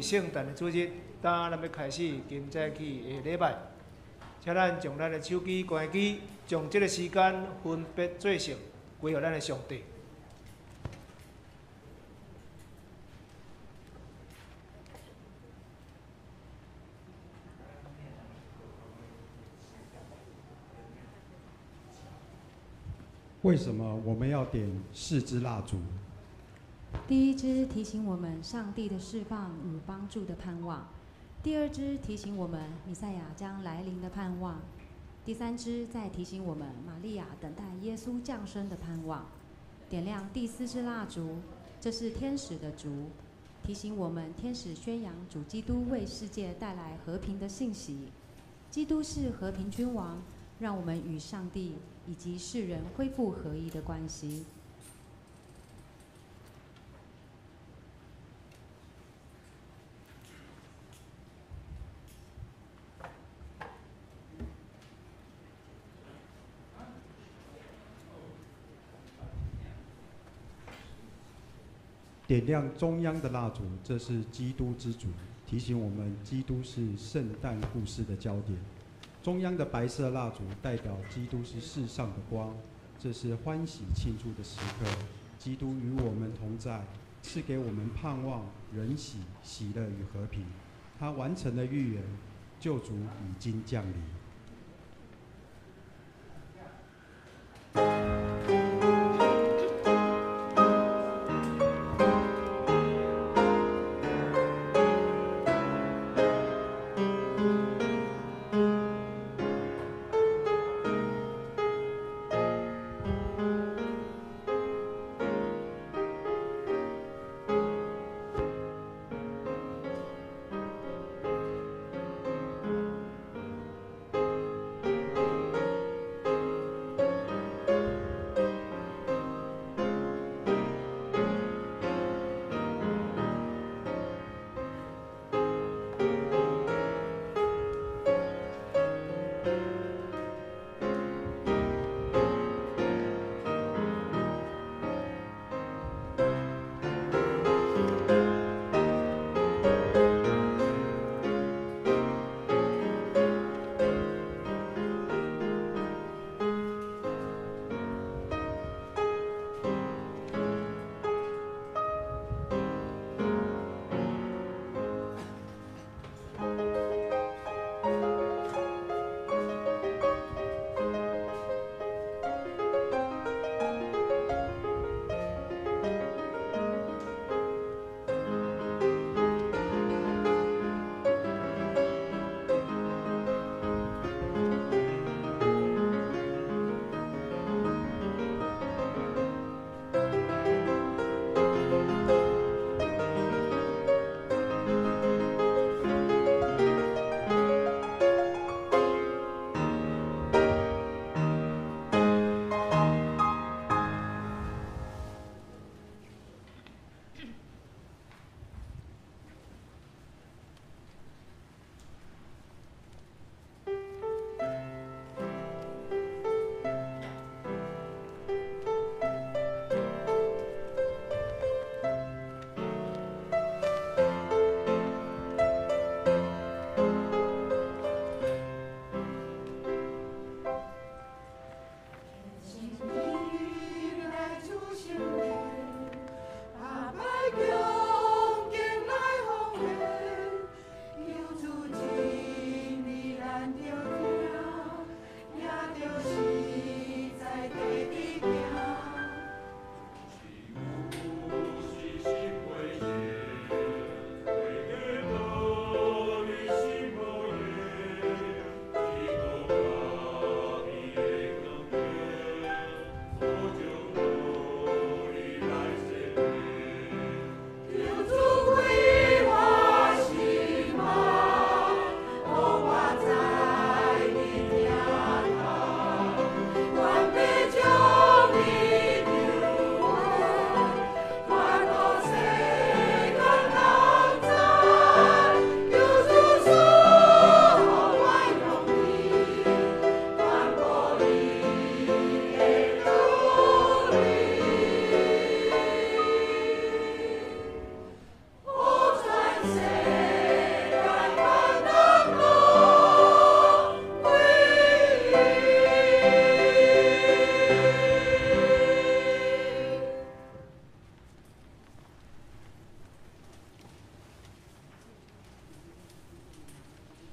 聖誕的主日，今咱欲開始今早起的禮拜，請咱將咱的手機關機，將這个時間分別做聖，歸予咱的上帝。為什麼我們要點四支蠟燭？第一支提醒我們上帝的釋放與幫助的盼望；第二支提醒我們彌賽亞將來臨的盼望；第三支再提醒我們瑪利亞等待耶穌降生的盼望。點亮第四支蠟燭，這是天使的燭，提醒我們天使宣揚主基督為世界帶來和平的信息。基督是和平君王，讓我們與上帝以及世人恢復合一的關係。點亮中央的蠟燭，這是基督之燭，提醒我們基督是聖誕故事的焦點。中央的白色蠟燭代表基督是世上的光，這是歡喜慶祝的時刻。基督與我們同在，賜給我們盼望、人喜、喜樂與和平。他完成了預言，救主已經降臨。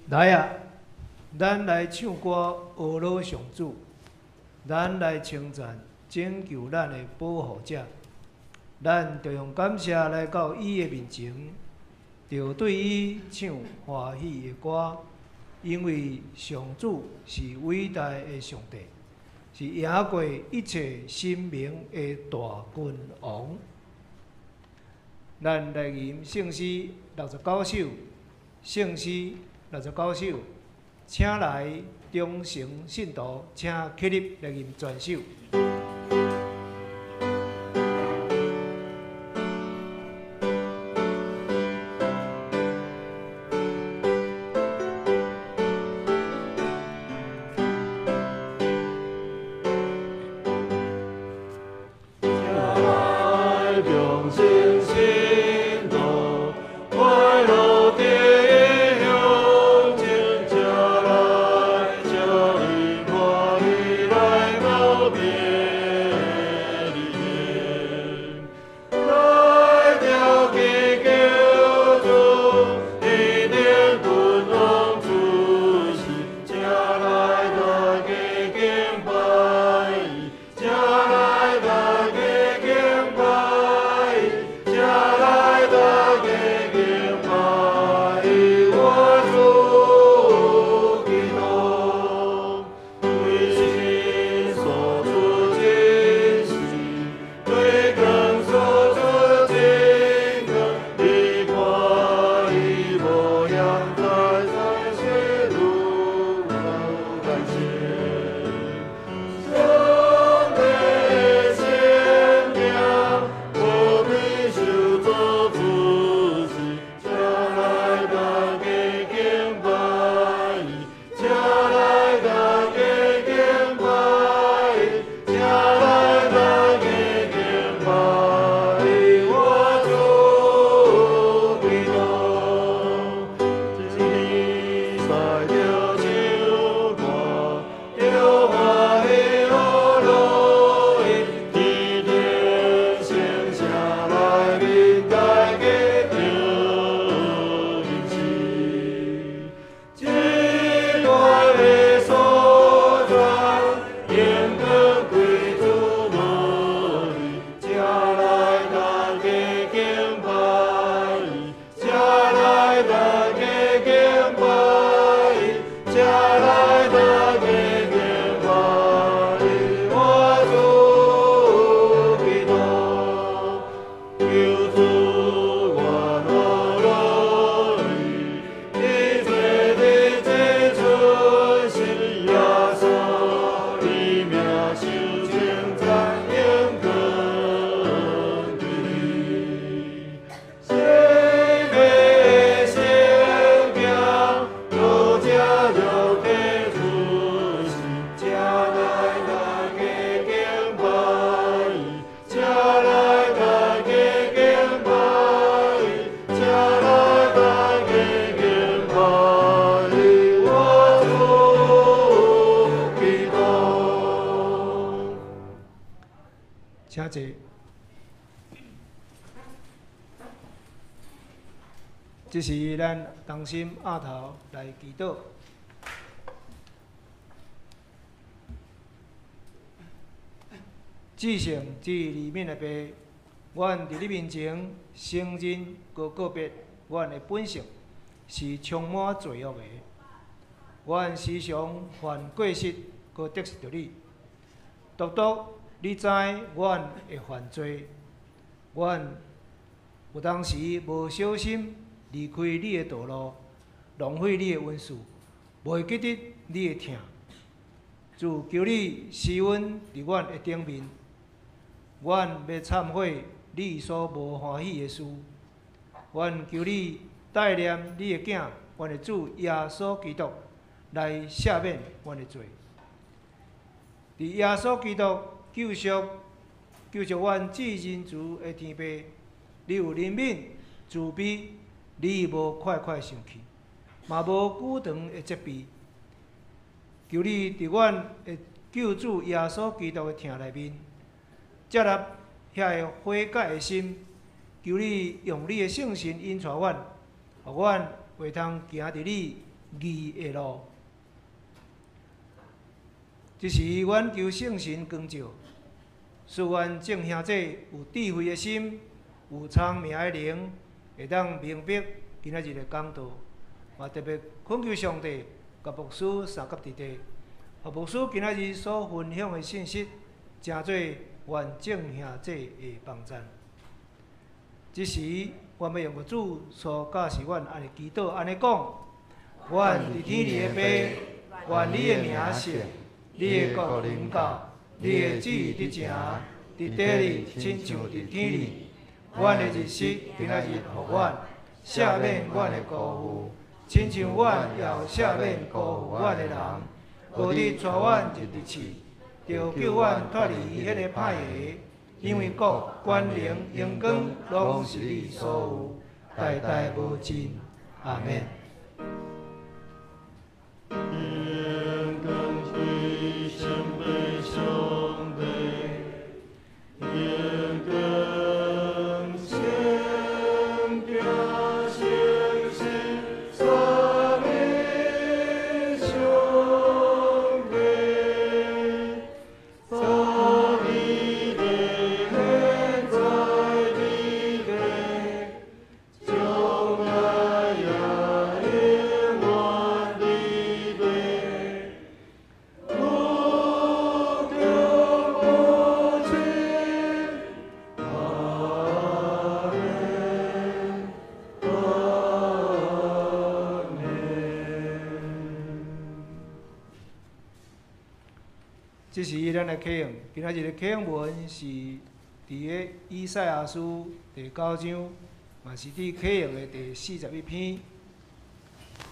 來啊，咱來唱歌，呵咾上主，咱來稱讚拯救咱的保護者。咱著用感謝來到伊的面前，著對伊唱歡喜的歌，因為上主是偉大的上帝，是贏過一切神明的大君王。咱來吟聖詩六十九首，聖詩六十九首，請來忠誠信徒，請起立來吟全首。請坐。這時，咱同心徛頭來祈禱。至聖至憐憫的父，阮佇你面前承認閣告別，阮的本性是充滿罪惡的。阮時常犯過失，閣得罪著你。獨獨你知阮會犯罪，阮有當時無小心離開你的道路，浪費你的恩賜，袂記得你的疼。主求你施恩佇阮的頂面，阮欲懺悔你所無歡喜的事。阮求你帶領你的囝，阮的主耶穌基督來赦免阮的罪。佇耶穌基督救贖、救贖阮至仁慈的天父，你有憐憫、慈悲，你無快快生氣，嘛無久長的責備。求你佇阮的救主耶穌基督的疼內面，接納遐个悔改的心。求你用你的聖神引帶阮，予阮會通行佇你义的路。这时，阮求圣神光照，使阮众兄弟有智慧的心，有聪明的灵，会当明白今仔日的讲道。嘛特别恳求上帝，共牧师相佮伫地，予牧师今仔日所分享的信息，成做阮众兄弟的帮赞。这时，阮欲用主所教示阮按呢祈祷，按呢讲：阮伫天里的父，愿你的名圣，你的国临到，你的旨意得成，伫地里亲像伫天里。阮的日食今仔日予阮，赦免阮的辜负，亲像阮也有赦免辜负阮的人。无你带阮入伫试，著救阮脫離彼个歹的，因為國、權能、榮光，攏是你所有，代代無盡。阿們。榮光歸上帝上帝，榮光聖行聖神，三一上帝，三一的現在佇地，將來也永遠佇地。無窮無盡，阿們，阿們。這時，咱來啟用今仔日的啟用文是佇个以賽亞書第九章，嘛是佇啟用的第41篇。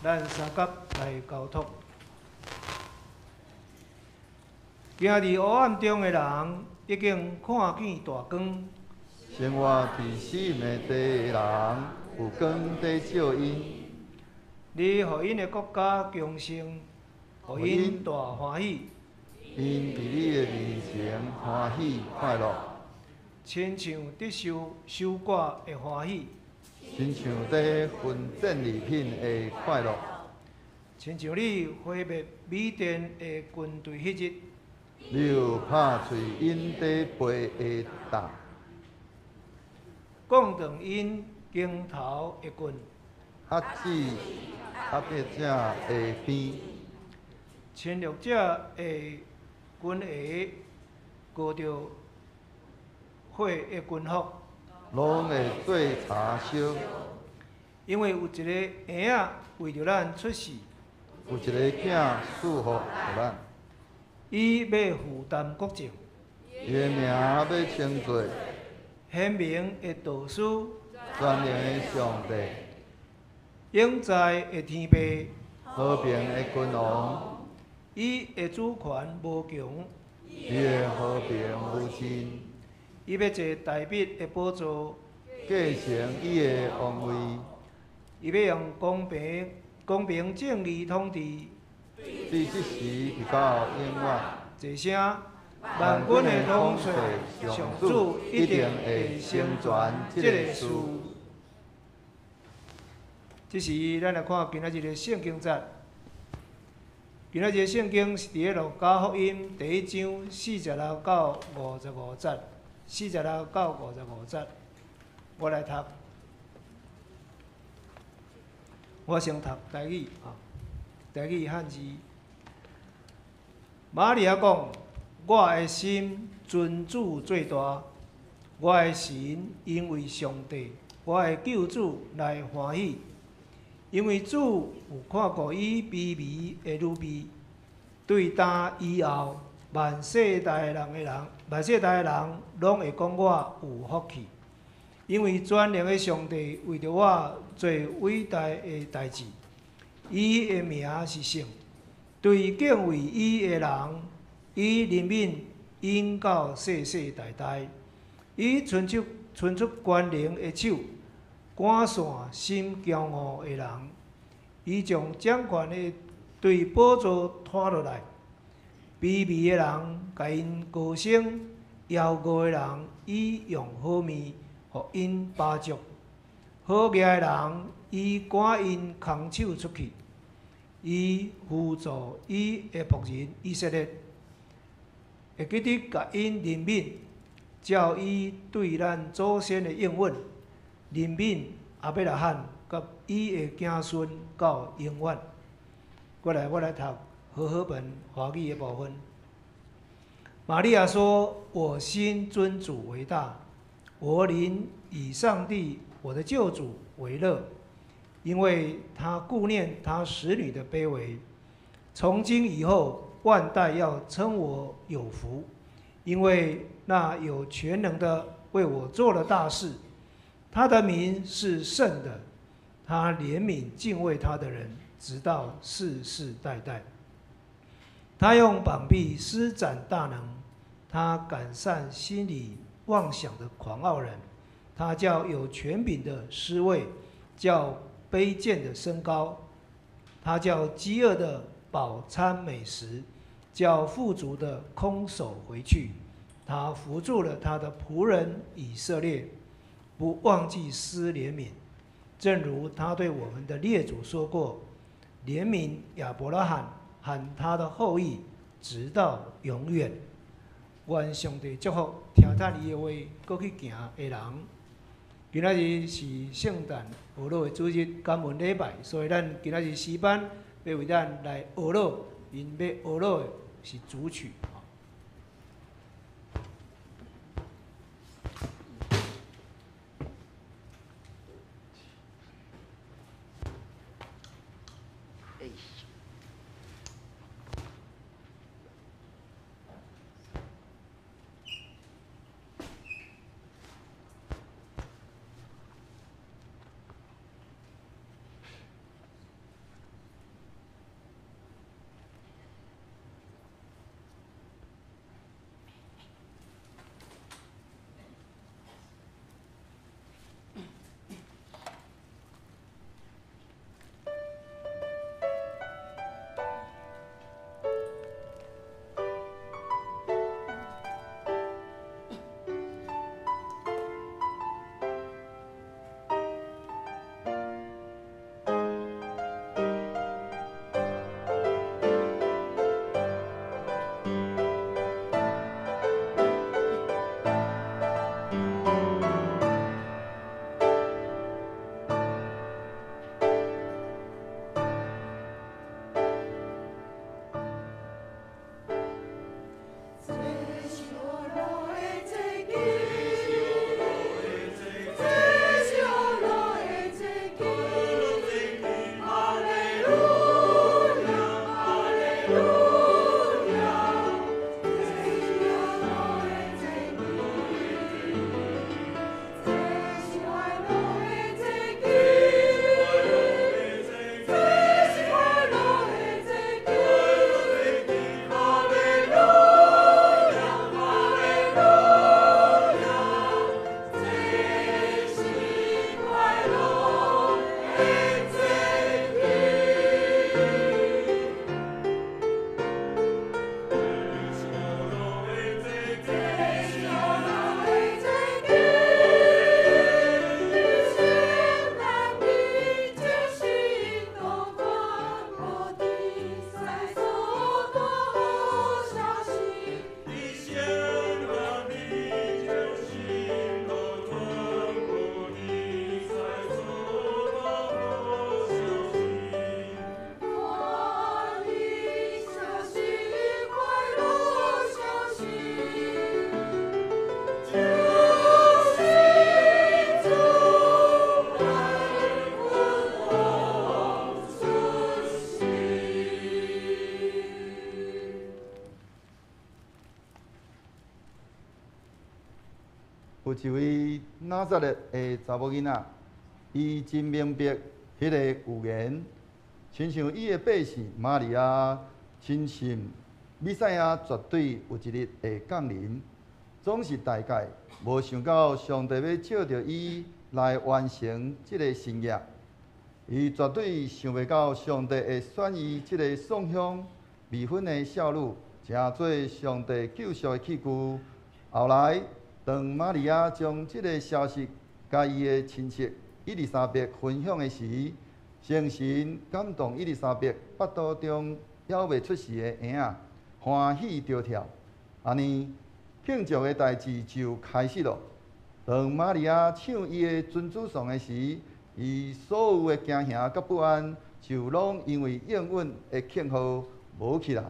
咱相佮來交託。行佇黑暗中的人，已經看見大光。生活佇死蔭的地的人，有光佇照𪜶。你予𪜶的國家強盛，予𪜶大歡喜。𪜶佇你的面前歡喜快樂，親像得收收割的歡喜，親像咧分戰利品的快樂，親像你毀滅米甸的軍隊彼日，你有拍碎𪜶底背的擔，摃斷𪜶肩頭的棍，遏止壓迫者的鞭，侵略者的軍鞋，裹著火的軍服，攏會做柴燒。因為有一個嬰仔為著咱出世，有一個囝賜予咱，伊欲負擔國政，伊的名欲稱做顯明的導師，全能的上帝，永在的天父，和平的君王。伊的主權無窮，伊的和平無盡，伊欲坐大衛的寶座，繼承伊的王位，伊欲用公平正義統治，對這時直到永遠。這聲萬軍的統帥上主一定會成全這个事。這時，咱來看今仔日的聖經節。今仔日的聖經是佇个路加福音第一章46到55節，46到55節。我來讀，我先讀台語啊，台語漢字。瑪利亞講：我的心尊主最大，我的神因為上帝，我的救主來歡喜。因為主有看顧伊卑微的女婢，對今以後，萬世代的人攏會講我有福氣。因為全能的上帝為著我做偉大的代誌，伊的名是聖。對敬畏伊的人，伊憐憫永到世世代代。伊伸出權能的手，趕散心驕傲的人。伊將掌權的對寶座拖落來，卑微的人共𪜶高升，枵餓的人伊用好物予𪜶飽足，好額的人伊趕𪜶空手出去。伊扶助伊的僕人以色列，會記得共𪜶憐憫，照伊對咱祖先的應允，憐憫亞伯拉罕佮伊的子孫到永遠。過來，我來讀和合本華語的部分。瑪利亞說：“我心尊主為大，我靈以上帝我的救主為樂，因為他顧念他使女的卑微。從今以後，萬代要稱我有福，因為那有權能的為我做了大事，他的名是聖的，他憐憫敬畏他的人，直到世世代代。他用膀臂施展大能，他趕散心裡妄想的狂傲人，他叫有權柄的失位，叫卑賤的升高，他叫飢餓的飽餐美食，叫富足的空手回去。他扶助了他的僕人以色列，不忘記施憐憫，正如他對我們的列祖說過，憐憫亞伯拉罕和他的後裔，直到永遠。願上帝祝福聽聽伊的話，閣去行的人。今仔日是聖誕學樂的主日，感恩禮拜，所以咱今仔日詩班欲為咱來學樂，𪜶欲學樂的是主曲。有一位拿撒勒的查某囡仔，伊真明白彼个預言，親像伊的百姓瑪利亞，深信彌賽亞絕對有一日會降臨，總是大概無想到上帝欲藉著伊來完成這个神業。伊絕對想袂到上帝會選伊這个送香未婚的少女，成做上帝救贖的器具。後來，當瑪利亞將這个消息佮伊的親戚伊麗莎白分享的時，聖神感動伊麗莎白腹肚中猶未出世的嬰仔，歡喜著跳。按呢，慶祝的代誌就開始囉。當瑪利亞唱伊的尊主頌的時，伊所有的驚嚇佮不安，就攏因為應允的慶賀無去啦。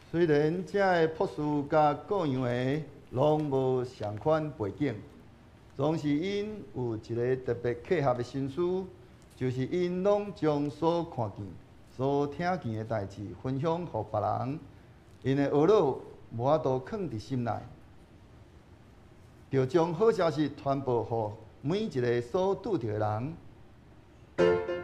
雖然這个博士佮各樣的攏無仝款背景，總是𪜶有一个特別契合的心思，就是𪜶攏將所看見、所聽見的代誌分享予別人。𪜶的懊惱無法度囥佇心內，就將好消息傳播予每一个所拄著的人。快樂。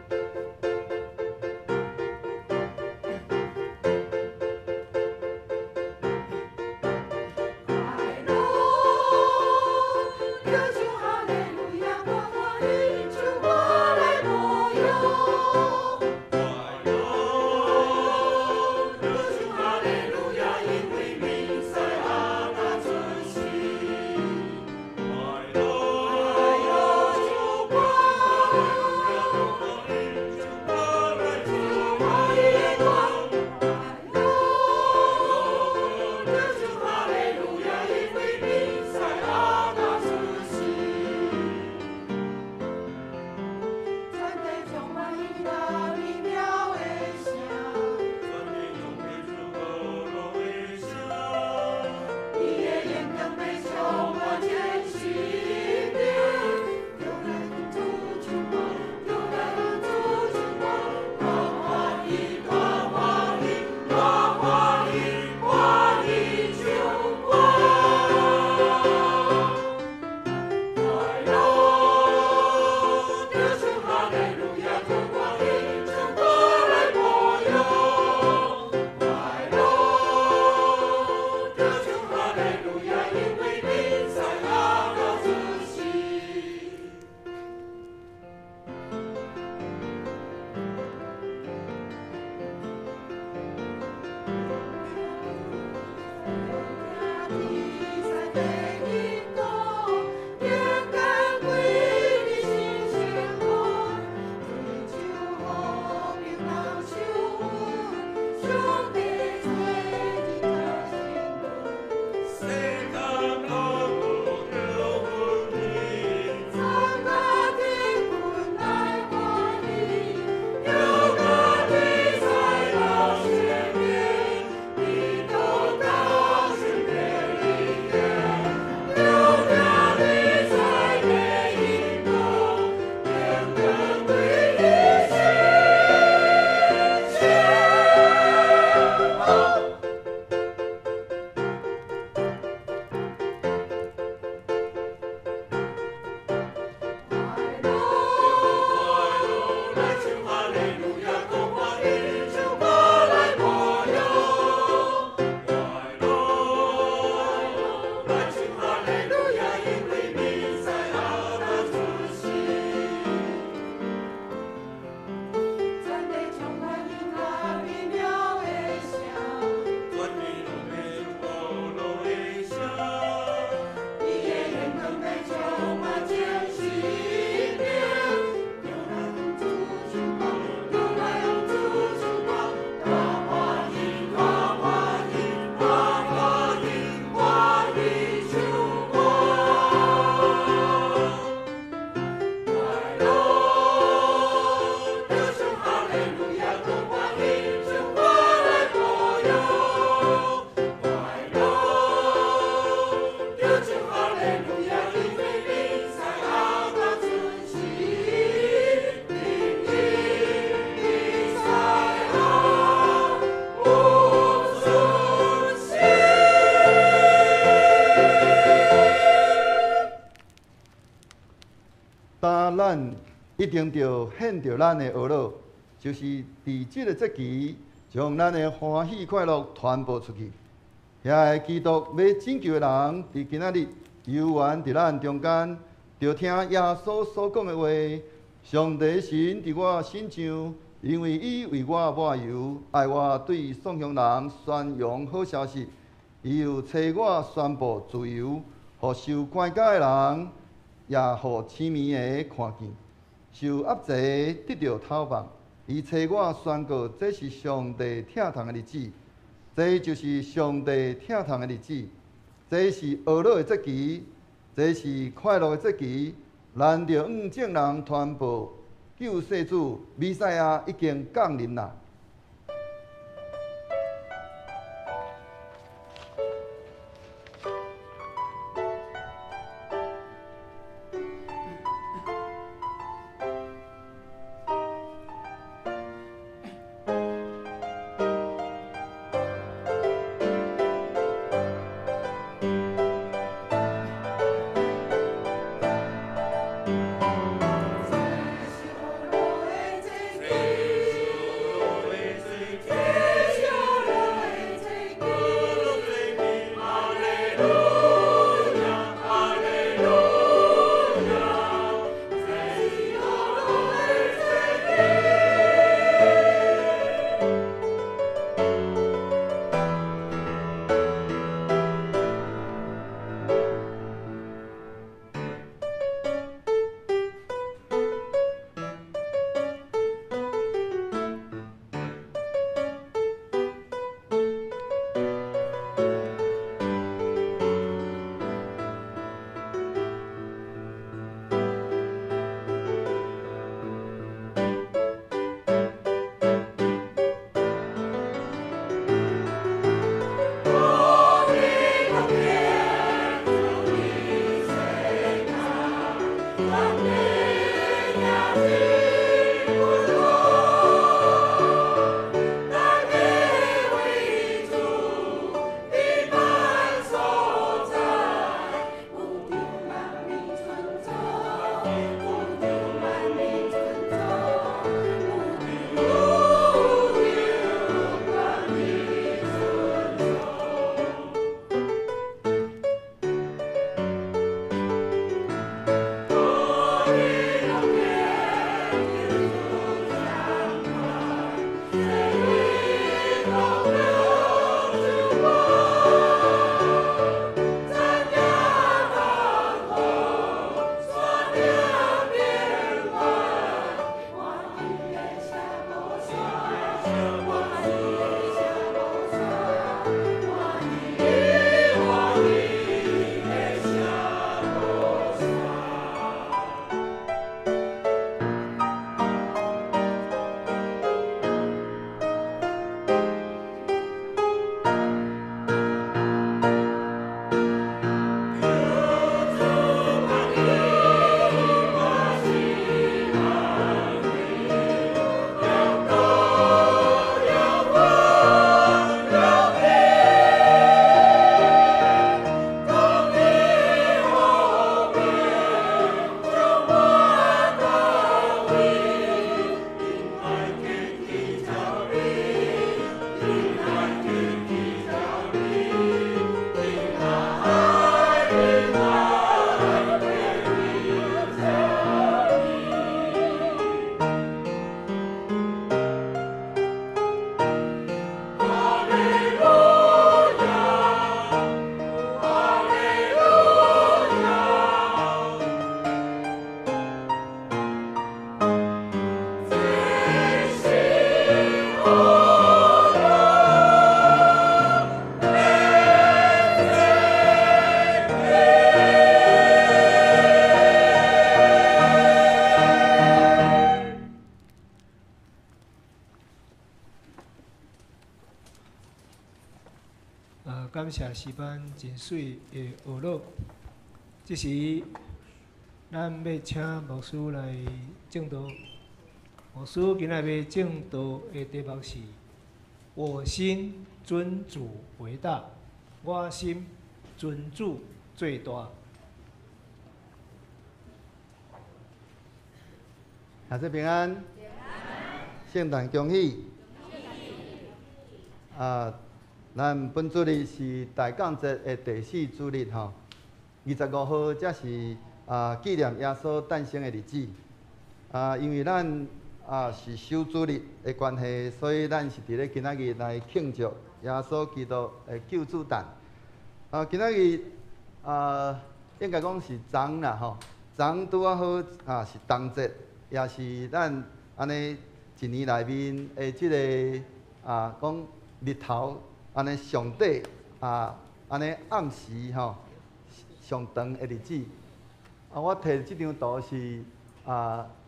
那咱一定著献著咱的呵咾，就是佇這个節期，將咱的歡喜快樂傳播出去。遐个基督欲拯救的人，佇今仔日猶原佇咱中間，著聽耶穌所講的話。上帝神佇我身上，因為伊為我抹油，愛我對喪窮人宣揚好消息。伊又差我宣布自由，予受關押的人，也予痴迷的看見，受壓制的得著透放。伊差我宣告，這是上帝疼痛的日子，這就是上帝疼痛的日子，這是呵咾的節期，這是快樂的節期。咱著向眾人傳報，救世主彌賽亞已經降臨啦。感謝詩班真媠的呵咾。這時，咱欲請牧師來證道。牧師今仔欲證道的題目是：我心尊主為大，我心尊主最大。大家平安，聖誕恭喜！啊，咱本主日是大降節的第四主日吼，25號才是紀念耶穌誕生的日子。啊，因為咱是守主日的關係，所以咱是佇咧今仔日來慶祝耶穌基督的救主誕。啊，今仔日應該講是昨啦吼，昨拄仔好是冬節。也是咱按呢一年內面的這个講日頭按呢上短按呢暗時吼上長的日子。啊，我提這張圖是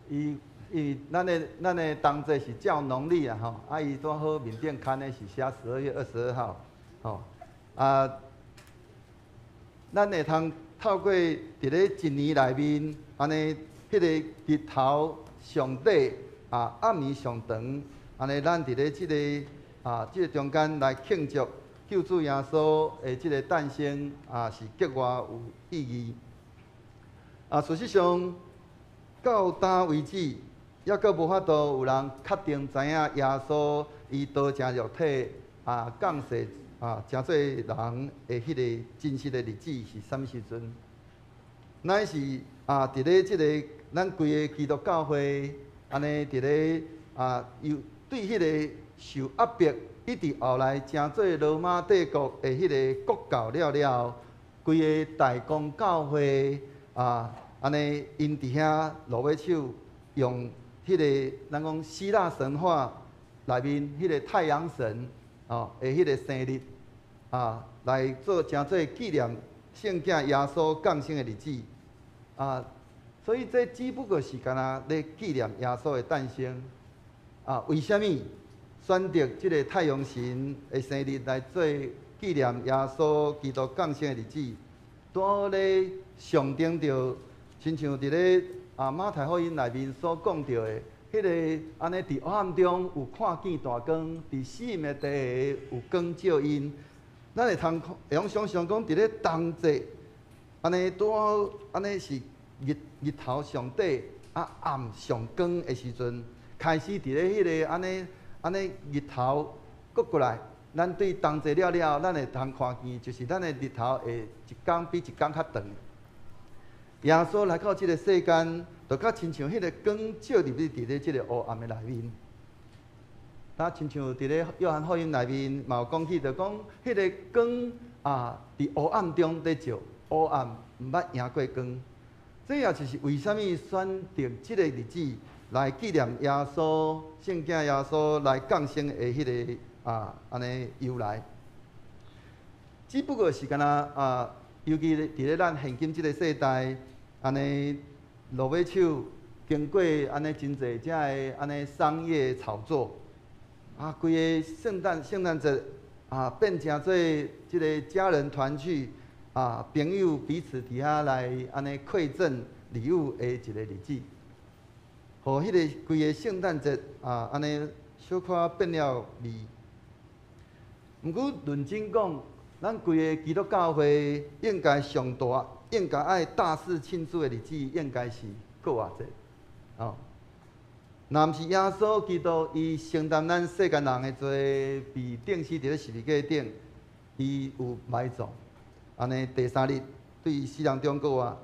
伊伊咱的冬節是照農曆啊吼，啊伊拄好面頂刊的是寫12月22號，吼啊，咱會通透過佇咧一年內面按呢。彼個日頭上短啊，暗暝上長，按呢，咱佇咧這個中間來慶祝救主耶穌的這個誕生啊，是格外有意義。啊，事實上，到今為止，猶閣無法度有人確定知影耶穌伊道成肉體降世成做人的彼個真實的日子是啥物時陣。乃是佇咧這個咱規個基督教會，按呢佇咧又對彼個受壓迫，一直後來成做羅馬帝國的彼個國教了了，規个大公教會按呢𪜶佇遐落尾手用彼個咱講希臘神話內面彼個太陽神的彼個生日來做成做紀念聖囝耶穌降生的日子啊。所以這只不過是干焦咧紀念耶穌的誕生啊？為啥物選擇這個太陽神的生日來做紀念耶穌基督降生的日子？拄好咧象徵著，親像佇咧馬太福音內面所講著的，彼個按呢佇黑暗中有看見大光，佇死蔭的地下有光照𪜶。咱會通會用想像講，佇咧冬節，按呢拄好按呢是日日頭上短，暗上光的時陣，開始佇咧彼个按呢按呢日頭閣過來，咱對冬節了了，咱會通看見，就是咱的日頭會一工比一工較長。耶穌來到這个世間，就較親像彼个光照入去佇咧這个黑暗的內面。啊，親像佇咧約翰福音內面嘛有講起，就講彼个光佇黑暗中佇照，黑暗毋捌贏過光。這也就是為啥物選擇這个日子來紀念耶穌聖囝耶穌來降生的彼个按呢由來。只不過是干焦尤其佇咧咱現今這个世代，按呢落尾手經過按呢真濟遮个按呢商業炒作，規个聖誕節變成做這个家人團聚。朋友彼此佇遐來按呢饋贈禮物的一个日子，予彼个規个聖誕節按呢小可變了味。毋過論真講，咱規个基督教會應該上大、應該愛大肆慶祝的日子，應該是復活節。哦，若毋是耶穌基督伊承擔咱世間人的罪，被釘死佇咧十字架頂，伊有埋葬。按呢第三日對死人中復活，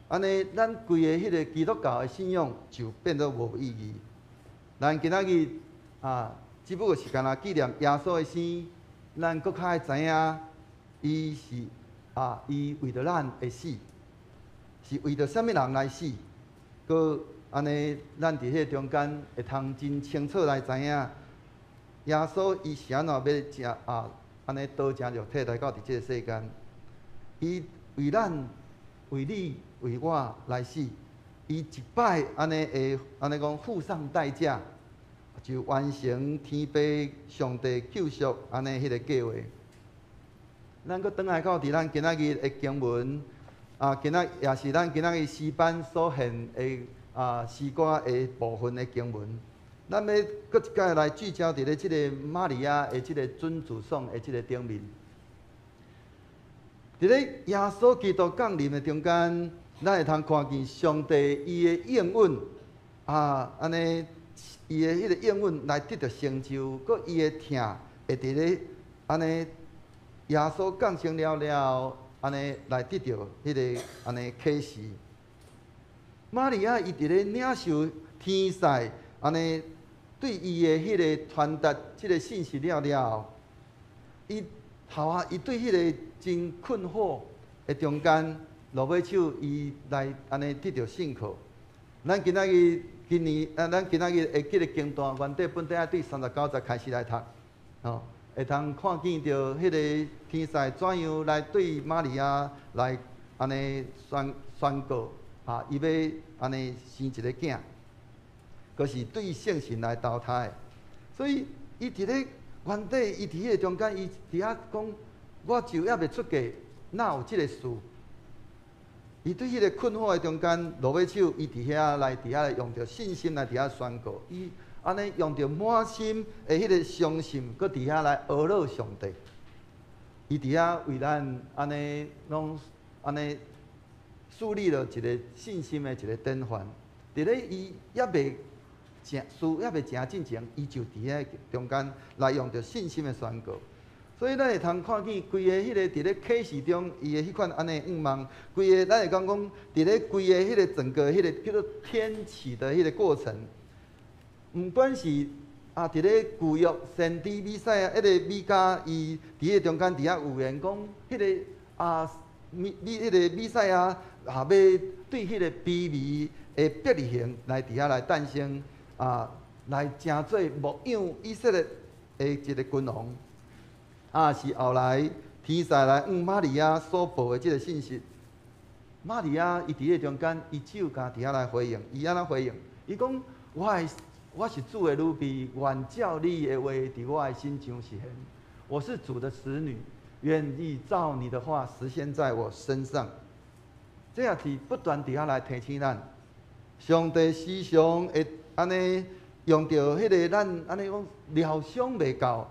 按呢咱規个彼个基督教的信仰就變做無意義。咱今仔日只不過是干焦紀念耶穌的生，咱閣較愛知影，伊是伊為著咱會死，是為著啥物人來死？閣按呢，咱佇彼个中間會通真清楚來知影，耶穌伊是按怎欲成按呢道成肉體來到佇這个世間。伊為咱、為你、為我來死，伊一擺按呢會按呢講付上代價，就完成天父上帝救贖按呢彼个計劃。咱閣轉來到佇咱今仔日的經文，今仔也是咱今仔日詩班所獻的詩歌的部分的經文。咱欲閣一擺來聚焦佇咧這個瑪利亞的這個準祝頌的這個頂面。佇咧耶穌基督降臨的中間，咱會通看見上帝伊的應允啊，按呢，伊的彼个應允來得著成就，閣伊的疼會佇咧按呢耶穌降生了了，按呢來得著彼个按呢啟示。瑪利亞伊佇咧領受天使按呢對伊的彼个傳達這个信息了了，伊頭仔伊對彼个真困惑的中間，落尾手伊來按呢得著信靠。咱今仔日今年啊，咱今仔日會記得經段，原底本底愛對39節開始來讀，吼，會通看見著彼个天使怎樣來對瑪利亞來按呢宣宣告，啊，伊欲按呢生一个囝，閣是對聖神來投胎，所以伊佇咧原底，伊佇彼个中間，伊佇遐講，我就猶未出嫁，哪有這个事？伊對彼个困惑的中間，落尾手，伊佇遐來，佇遐用著信心來佇遐宣告，伊按呢用著滿心的彼个相信，閣佇遐來呵咾上帝。伊佇遐為咱按呢攏按呢樹立了一個信心的一個典範。佇咧伊猶未成事猶未成進前，伊就佇遐中間來用著信心的宣告。所以咱會通看見規个彼个佇咧啟示中，伊的彼款按呢向望，規个咱會講講佇咧規个彼个整個彼个叫做天啟的彼个過程，毋管是啊佇咧舊約先知彌賽亞，彼个米迦伊佇彼個中間佇遐預言講，彼个啊彌彌彼个彌賽亞啊欲對彼個卑微的伯利恆來佇遐來誕生啊，來成做牧養以色列的一個君王。啊，是後來天使來向瑪利亞所報的這個信息。瑪利亞伊佇彼個中間，伊只有共佇遐來回應。伊按怎回應？伊講：我是主的女婢，願照你的話佇我的身上實現。我是主的使女，願意照你的話實現在我身上。這也是不斷佇遐來提醒咱，上帝時常會按呢用著彼個咱按呢講料想袂到。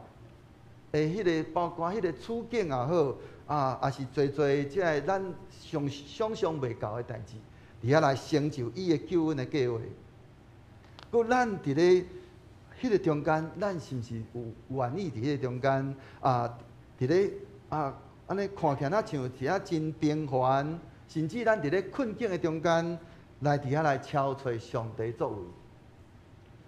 的彼个包括彼个處境也好，啊，也是濟濟這个咱想想像袂到的代誌，佇遐來成就伊的救恩的計畫。閣咱佇咧彼個中間，咱是毋是有願意佇彼個中間啊？佇咧啊，按呢看起來若像是啊真平凡，甚至咱佇咧困境的中間，來佇遐來敲揣上帝作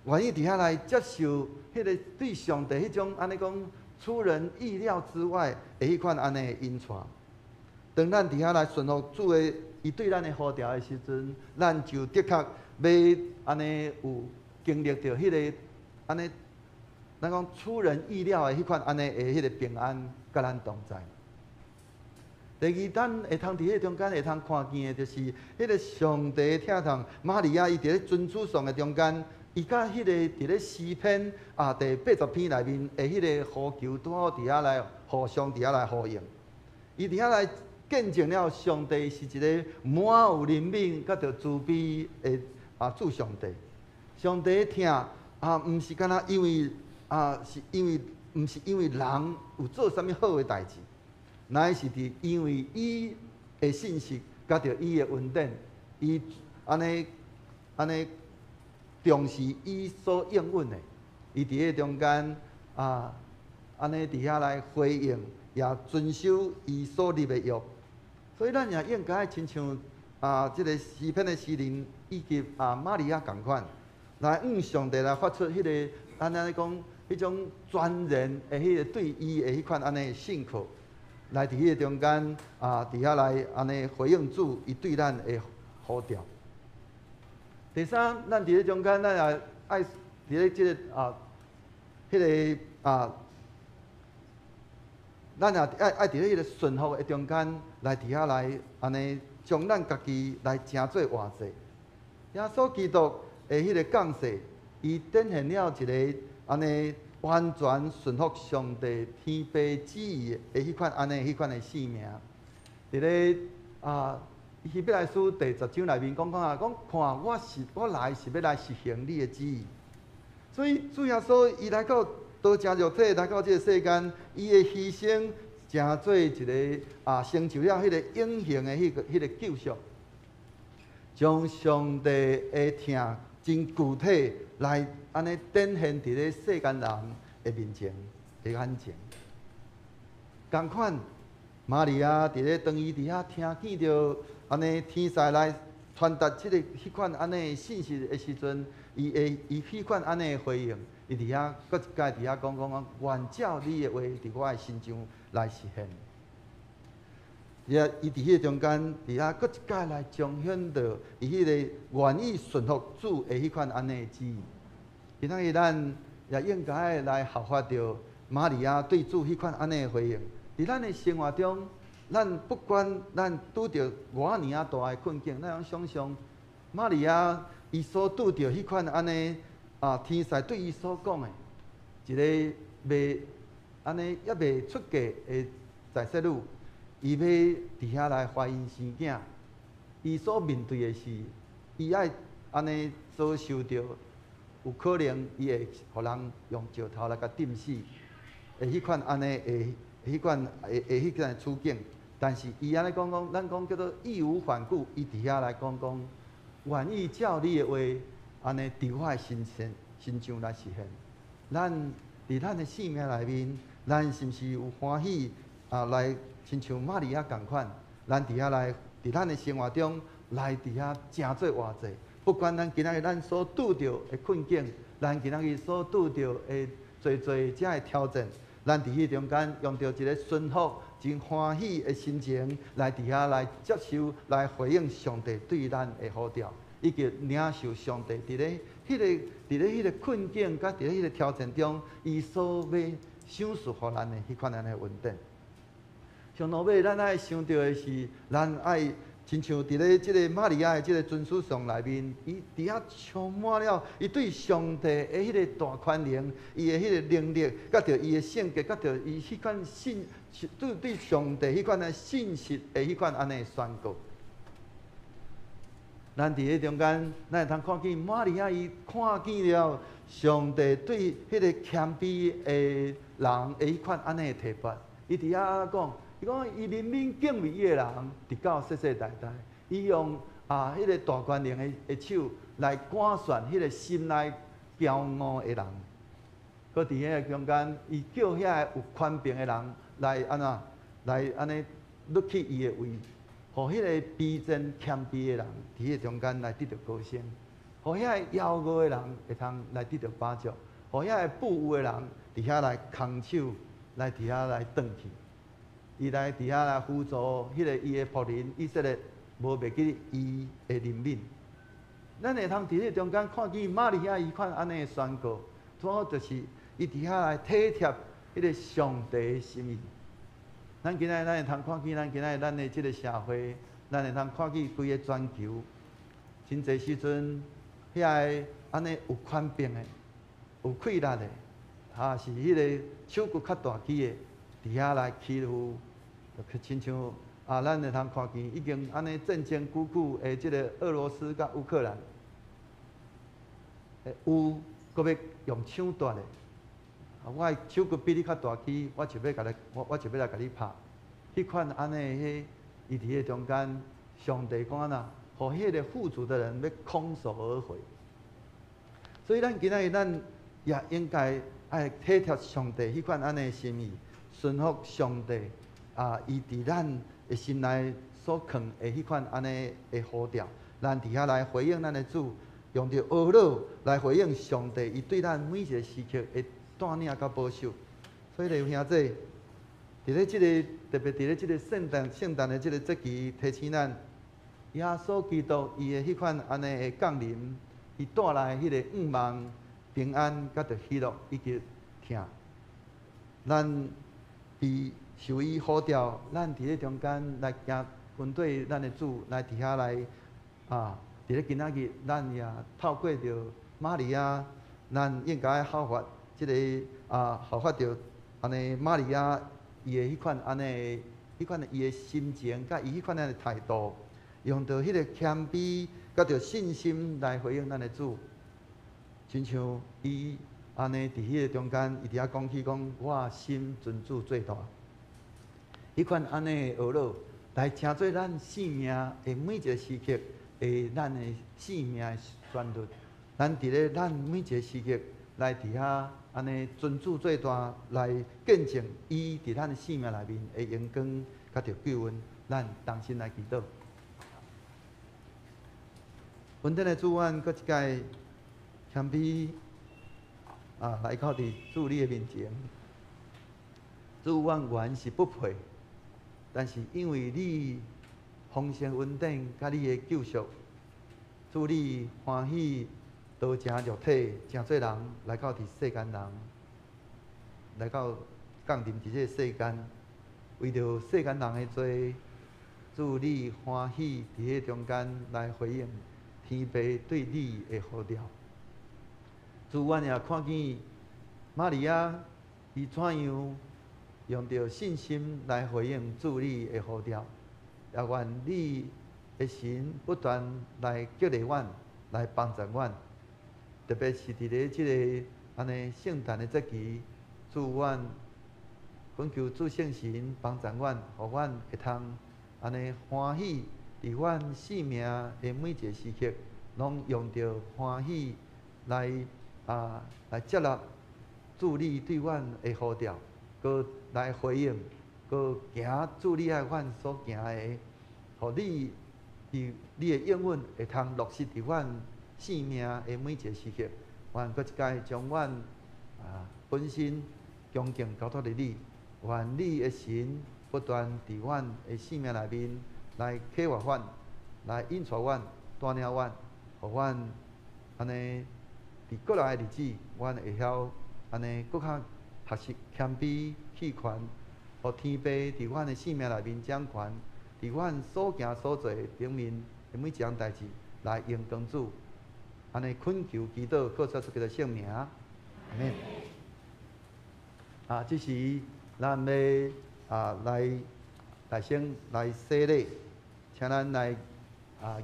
為，願意佇遐來接受彼個對上帝彼種按呢講出人意料之外的彼款按呢的引帶。當咱佇遐來順服主的，伊對咱的呼召的時陣，咱就的確欲按呢有經歷著彼个按呢，咱講出人意料的彼款按呢的彼個平安，佮咱同在。第二，咱會通佇彼个中間會通看見的，就是彼個上帝的疼痛。瑪利亞伊佇咧尊主頌的中間，伊佮彼個佇咧詩篇啊第80篇內面的彼個呼求，拄好佇遐來互相佇遐來呼應。伊佇遐來見證了上帝是一個滿有憐憫、佮著慈悲的啊主上帝。上帝的疼啊，毋是干焦因為啊，是因為毋是因為人有做啥物好的代誌，乃是佇因為伊的信實，佮著伊的恩典，伊按呢按呢重視伊所應允的，伊佇彼個中間啊，按呢佇遐來回應，也遵守伊所立的約。所以咱也應該親像啊，這個詩篇的詩人以及啊瑪利亞仝款，來向上帝來發出彼個按呢講，彼種全然的彼個對伊的彼款按呢信靠，來佇彼個中間啊，佇遐來按呢回應主伊對咱的呼召。第三，咱佇咧中間，咱也愛佇咧這个啊，彼个啊，咱也愛愛佇咧彼个順服的中間，來佇遐來按呢，將咱家己來成做活祭。耶穌基督的彼个降世，伊展現了一个按呢完全順服上帝天父旨意的彼款按呢彼款的生命。佇咧啊，希伯來書第10章內面講講啊，講看我是我來是欲來實行你的旨意。所以主耶穌伊來到道成肉體來到這個世間，伊的犧牲成做一個啊，成就了彼个永恆的彼个彼个救贖，將上帝的疼真具體來按呢展現佇咧世間人的面前的眼前。仝款，瑪利亞佇咧當伊佇遐聽見著按呢天使來傳達這個彼款按呢信息的時陣，伊會伊彼款按呢回應，伊佇遐閣一擺佇遐講講講，願照你的話佇我的身上來實現。伊伊佇彼個中間，佇遐閣一擺來彰顯著伊彼個願意順服主的彼款按呢旨意。今仔日咱也應該來效法著瑪利亞對主彼款按呢回應。佇咱的生活中，咱不管咱拄著偌爾仔大的困境，咱攏想像瑪利亞伊所拄著彼款按呢啊，天使對伊所講的，一个未按呢猶未出嫁的在室女。伊欲佇遐來懷孕生囝，伊所面對的是，伊愛按呢遭受著，有可能伊會予人用石頭來共釘死，的彼款按呢的彼款的的彼款處境。但是伊按呢講講，咱講叫做義無反顧，伊佇遐來講講，願意照你的話，按呢佇我的身身身上來實現。咱佇咱的生命內面，咱是毋是有歡喜啊？來親像瑪利亞仝款，咱佇遐來，佇咱的生活中來佇遐成做活祭。不管咱今仔日咱所拄著的困境，咱今仔日所拄著的濟濟遮的挑戰，咱佇彼中間用著一个順服、真歡喜的心情來佇遐來接受、來回應上帝對咱的呼召，以及領受上帝佇咧彼个、佇咧彼个困境佮佇咧彼个挑戰中，伊所欲賞賜予咱的彼款按呢恩典。上落尾，咱愛想著的是，咱愛親像佇咧這个瑪利亞的這个尊書上內面，伊佇遐充滿了伊對上帝的彼个大權能，伊的彼个能力，佮著伊的性格，佮著伊彼款信對對上帝彼款的信實的彼款按呢宣告。咱佇彼中間，咱會通看見瑪利亞伊看見了上帝對彼个謙卑的人的彼款按呢提拔，伊佇遐講。伊講伊憐憫敬畏伊的人，直到世世代代。伊用啊，彼个大權能的的手來趕散彼个心內驕傲的人。閣佇彼个中間，伊叫遐个有權柄的人來按怎來按呢掠去伊的位，予彼個卑賤謙卑的人佇彼个中間來得著高升，予遐个驕傲的人會通來得著飽足，予遐个富有的人佇遐來空手來佇遐來轉去。伊來佇遐來輔助彼个伊的僕人以色列，無袂記伊的憐憫。咱會通佇彼中間看見瑪利亞伊款按呢的宣告，拄好就是伊佇遐來體貼彼个上帝的心意。咱今仔日咱會通看見咱今仔日咱的這个社會，咱會通看見規个全球，真濟時陣遐个按呢有權柄的、有氣力的，啊是彼个手骨較大支的，佇遐來欺負。就親像啊，咱會通看見已經按呢戰爭久久的這个俄羅斯佮烏克蘭，有閣欲用搶奪的，啊，我的手骨比你較大支，我就欲共你，我我就欲來共你拍。彼款按呢，彼伊佇彼个中間，上帝講按怎，予彼个富足的人欲空手而回。所以咱今仔日咱也應該愛體貼上帝彼款按呢心意，順服上帝。啊！伊佇咱的心內所囥的彼款按呢的呼召，咱佇遐來回應咱的主，用著呵咾來回應上帝，伊對咱每一个時刻的帶領佮保守。所以弟兄姊，佇咧這个特別佇咧這个聖誕聖誕的這个節期，提醒咱耶穌基督伊的彼款按呢的降臨，伊帶來彼个向望、平安、佮著喜樂以及疼。咱佇受伊呼召，咱佇咧中間來行，跟綴咱的主來佇遐來啊！佇咧今仔日，咱也透過著瑪利亞，咱應該效法這个啊，效法著按呢瑪利亞伊的彼款按呢，彼款的伊的心情，佮伊彼款的態度，用著彼个謙卑，佮著信心來回應咱的主，親像伊按呢佇彼个中間，伊佇遐講起講，我心尊主最大。彼款按呢的呵咾，來成做咱生命的每一个時刻的咱的生命的旋律。咱佇咧咱每一个時刻來佇遐按呢尊主做大，來見證伊佇咱的生命內面的榮光，佮著救恩，咱同心來祈禱。恩典的主，阮閣一擺謙卑啊，來到佇主你的面前。主，阮原是不配，但是因為你豐盛恩典佮你的救贖，主你歡喜道成肉體，成做人來到佇世間人，來到降臨佇這個世間，為著世間人的罪，主你歡喜佇彼中間來回應天父對你的呼召。主，阮也看見瑪利亞伊怎樣用著信心來回應主你的呼召，也願你的神不斷來激勵阮，來幫助阮。特別是佇咧這个按呢聖誕的節期，主阮懇求主聖神幫助阮，予阮會通按呢歡喜，佇阮生命的每一个時刻，攏用著歡喜來接納主你對阮的呼召，閣來回應，閣行主你愛阮所行的，予你佇你的應允會通落實佇阮生命的每一个時刻。願閣一擺將阮本身恭敬交託予你，願你的神不斷佇阮的生命內面來啟發阮，來引帶阮，帶領阮，予阮按呢佇過來的日子，阮會曉按呢閣較學習謙卑棄權，予天父佇阮的生命內面掌權，佇阮所行所做頂面的每一項代誌來榮光主。按呢懇求祈禱，靠主耶穌基督聖名，阿們。這時咱欲來大聲來洗禮，請咱來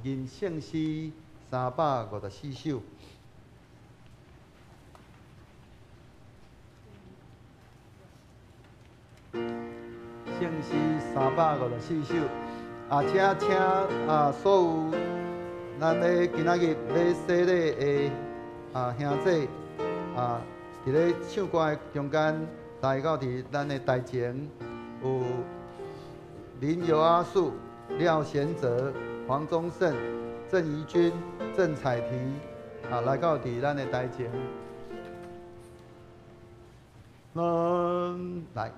吟聖詩354首。聖詩354首，請請所有咱咧今仔日咧洗禮的兄弟佇咧唱歌的中間來到佇咱的台前，有林尤阿樹、廖賢哲、黃宗盛、鄭怡君、鄭彩提來到佇咱的台前。咱來。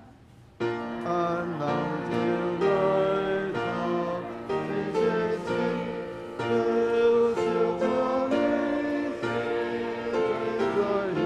咱人就來走，一切情，就在你心在意。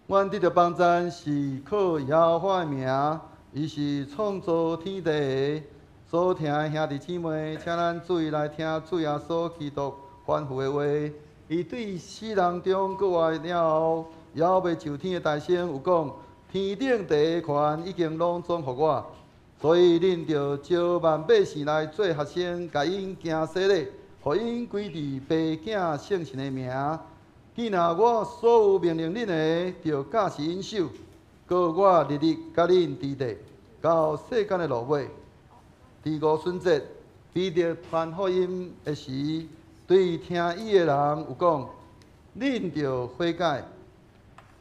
阮得著幫贊是靠耶和華的名，伊是創造天地的。所聽的兄弟姊妹，請咱注意來聽主耶穌基督吩咐的話。伊對死人中復活了後，猶未上天的大聲有講：天頂地的權已經攏總予我，所以恁著召萬百姓來做學生，共𪜶行洗禮，予𪜶歸佇父囝聖神的名。既若我所有命令恁的，就教示𪜶守。閣我日日佮恁佇咧，到世間的落尾。佇五旬節，彼得傳福音的時，對聽伊的人有講：恁著悔改，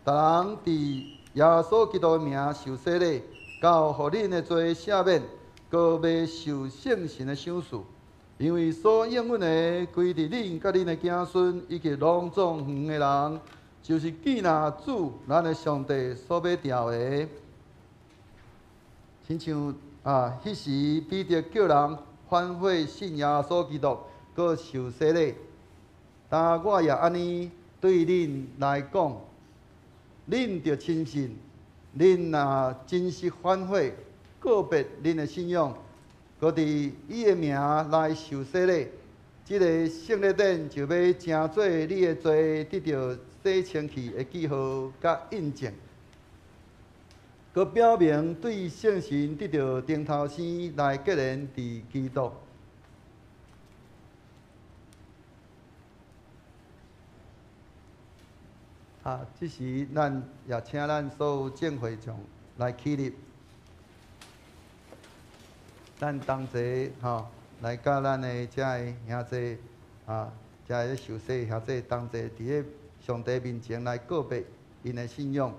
逐人佇耶穌基督的名受洗禮，到予恁的罪赦免，閣欲受聖神的賞賜。因為所應允的，歸佇恁佮恁的子孫，以及攏總遠的人，就是既若主咱的上帝所欲召的。親像啊，彼時彼得叫人反悔信耶穌基督，閣受洗禮。但我也按呢對恁來講，恁著深信，恁若真實反悔，告別恁的信仰，閣佇伊的名來受洗禮，這个聖禮典就欲成做你的罪得著洗清去的記號佮印證，閣表明對聖神得著重頭生來結連佇基督。啊，這時咱也請咱所有眾會眾來起立，咱同齊吼來佮咱的遮个兄弟啊，遮个受洗兄弟同齊佇咧上帝面前來告別𪜶的信仰。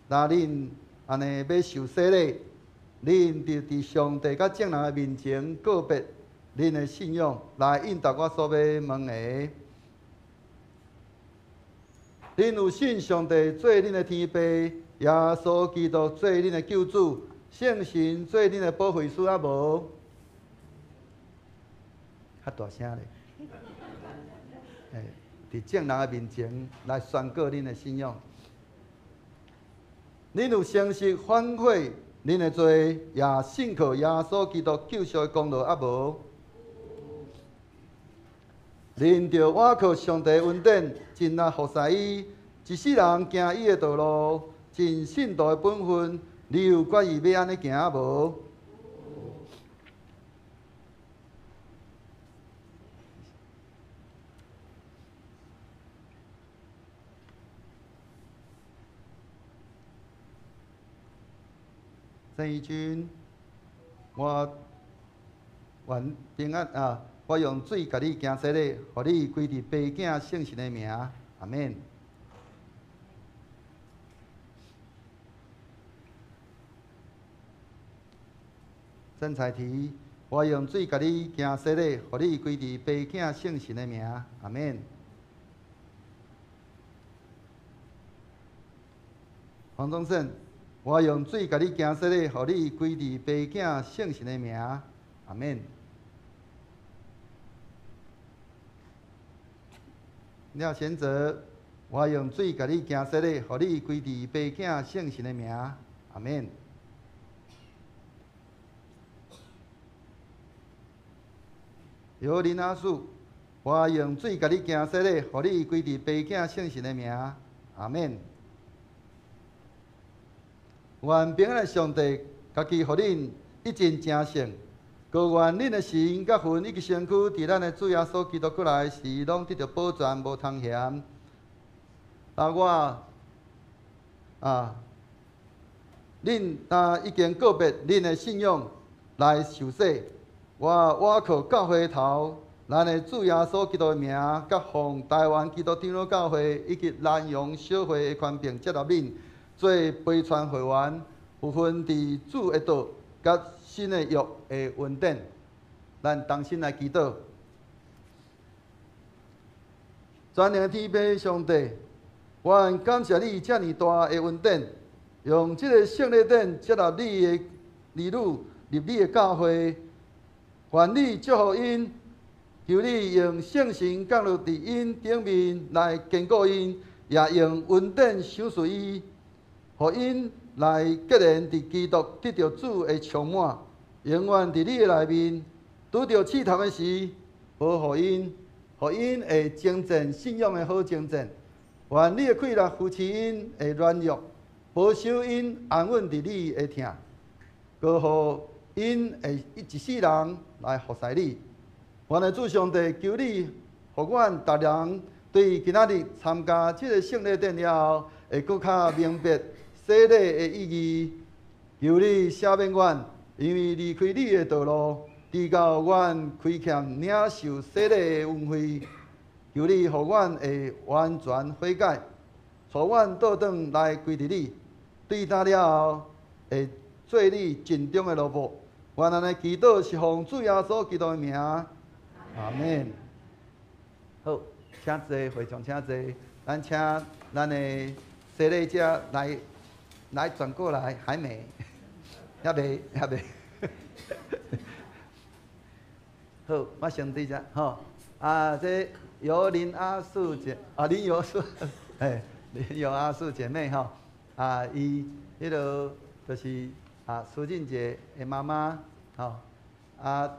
若恁按呢欲受洗禮，恁就佇上帝佮眾人的面前告別恁的信仰，來應答我所欲問的。恁有信上帝做恁的天父，耶穌基督做恁的救主，聖神做恁的保惠師啊無？較大聲咧！佇眾人的面前來宣告恁的信仰。恁有誠實反悔恁的罪，也信靠耶穌基督救贖的功勞啊無？恁著倚靠上帝恩典，盡力服侍伊，一世人行伊的道路，盡信徒的本分。你有決意欲按呢行啊無？鄭義軍，我願平安啊！我用水共你行洗禮，予你歸佇父囝聖神的名，阿們。鄭彩提，我用水共你行洗禮，予你歸佇父囝聖神的名，阿們。黃宗勝，我用水共你行洗禮，予你歸佇父囝聖神的名，阿們。廖賢哲，我用水共你行洗禮，予你歸佇父囝聖神的名，阿們。尤林阿树，我用水共你行洗禮，予你歸佇父囝聖神的名，阿們。願平安的上帝家己予恁一盡成聖，閣願恁的神佮魂以及身軀，佇咱的主耶穌基督閣來時，攏得著保全，無通嫌。啊，我啊，恁若已經告別恁的信仰來受洗，我倚靠教會頭，咱的主耶穌基督的名，佮奉台灣基督長老教會以及南洋小會的權柄接納恁做陪傳會員，有份佇主的道佮新的約的恩典，咱同心來祈禱。全能的天父上帝，我感謝你遮爾大的恩典，用這个聖禮典接納你的兒女入你的教會，願你祝福𪜶，求你用聖神降落佇𪜶頂面來堅固𪜶，也用恩典賞賜伊，予𪜶來結連佇基督得著主的充滿，永遠佇你的內面。拄著試探的時，保護𪜶，予𪜶會征戰信仰的好征戰。願你的氣力扶持𪜶的軟弱，保守𪜶安穩佇你的疼，閣予𪜶會一世人來服侍你。阮的主上帝，求你，予阮逐人對今仔日參加這个聖禮典了後，會閣較明白洗禮的意義。求你赦免阮，因為離開你的道路，直到阮虧欠領受洗禮的恩惠。求你予阮會完全悔改，帶阮倒轉來歸佇你。對今了後，會做你盡忠的奴僕。阮按呢祈禱是奉主耶穌基督的名，阿們。好，請坐，會眾請坐。咱請咱的洗禮者來來轉過來，還沒，猶未，猶未。好，我先佇遮吼。啊，這尤林阿素姐，啊林尤素，嘿，林尤阿素姐妹吼，啊，伊彼个就是啊蘇靜姐的媽媽，吼，啊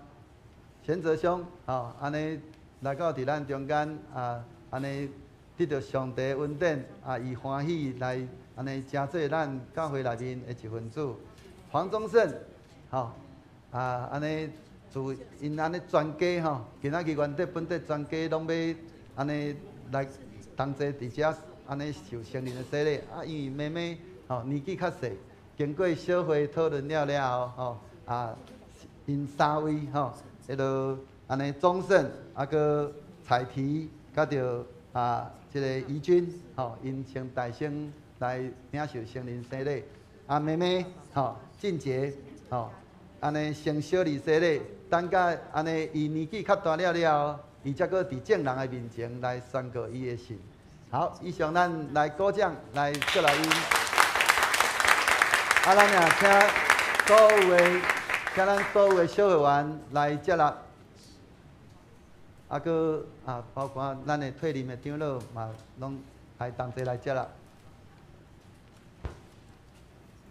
賢哲兄，吼，按呢來到佇咱中間，啊，按呢得著上帝恩典，啊，伊歡喜來按呢成做咱教會內面的一份子。黃宗盛，吼，啊，按呢自𪜶按呢全家吼，今仔日原底本底全家攏欲按呢來同齊佇遮按呢受聖靈的洗禮，啊，因為妹妹吼年紀較細，經過小會討論了了後，吼啊，𪜶三位吼，彼个按呢宗盛，啊，閣彩提，佮著啊，這个怡君，吼，𪜶先大聲來領受聖靈洗禮，啊，妹妹吼，俊傑，吼，按呢先小禮洗禮，等甲按呢伊年紀較大了了後，伊才閣佇眾人的面前來宣告伊的信。好，以上咱來鼓掌來接納𪜶。啊，咱也請所有的，請咱所有的小會員來接納。啊，閣啊，包括咱的退任的長老嘛，攏來同齊來接納。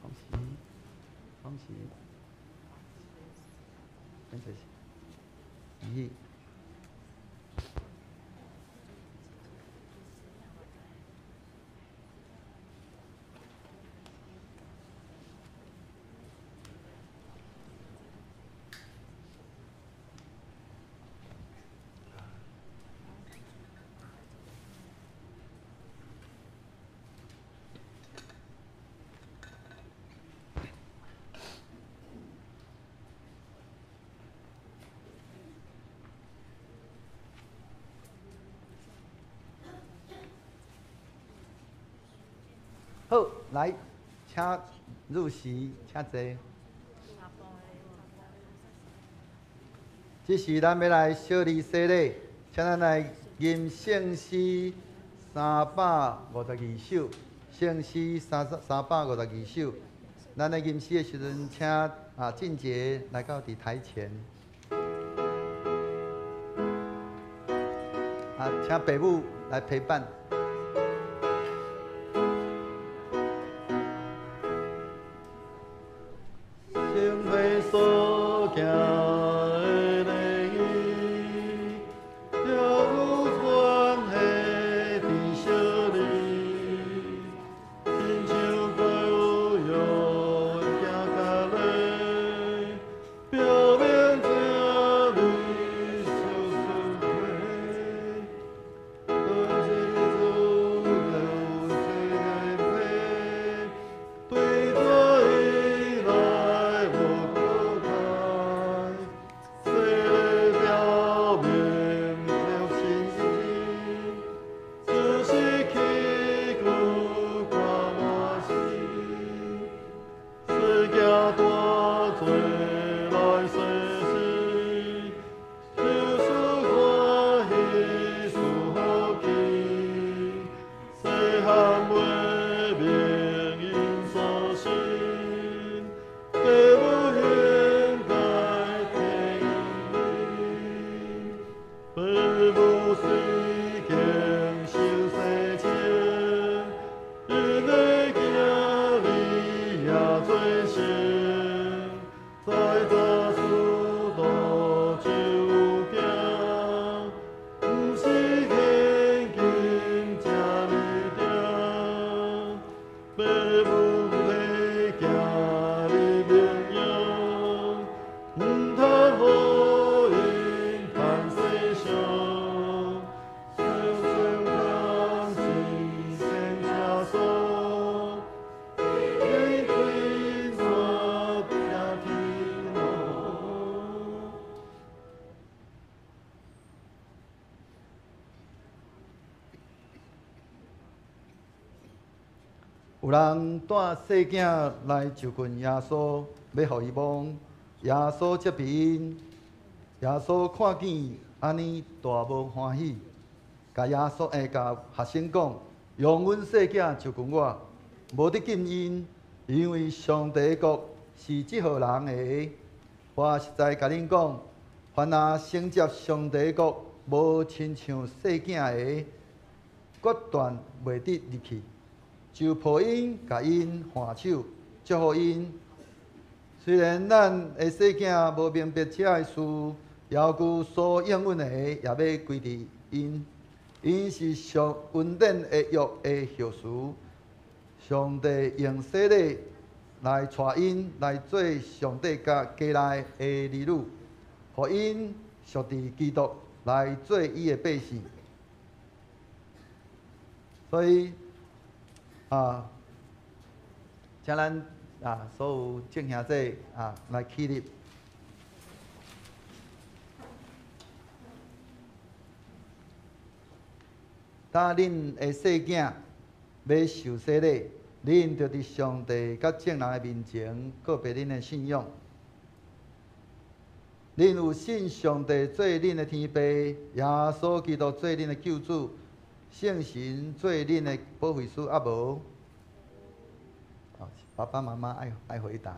恭喜，恭喜，恭喜，好，來，請入席，請坐。這時咱欲來小禮洗禮，請咱來吟聖詩352首，聖詩352首。咱來吟詩的時陣，請啊俊傑來到佇臺前。啊，請爸母來陪伴。表明這裡。有人帶細囝來就近耶穌，欲予伊摸。耶穌責備𪜶，耶穌看見按呢大無歡喜，共耶穌欸共學生講：容阮細囝就近我，無得禁𪜶，因為上帝的國是這號人的。我實在共恁講，凡若承接上帝的國，無親像細囝的，決斷袂得入去。就抱𪜶，共𪜶挽手，祝福𪜶。雖然咱的細囝無明白這个事，猶舊所應允的也欲歸佇𪜶。𪜶是上恩典的約的後嗣，上帝用洗禮來帶𪜶來做上帝家家內的兒女，予𪜶屬佇基督來做伊的百姓。所以啊，請咱啊所有眾兄弟啊來起立。當恁的細囝欲受洗禮，恁就佇上帝佮眾人的面前告白恁的信仰。恁有信上帝做恁的天父，耶穌基督做恁的救主，聖神做恁的保惠師，抑無？爸爸媽媽愛回答的。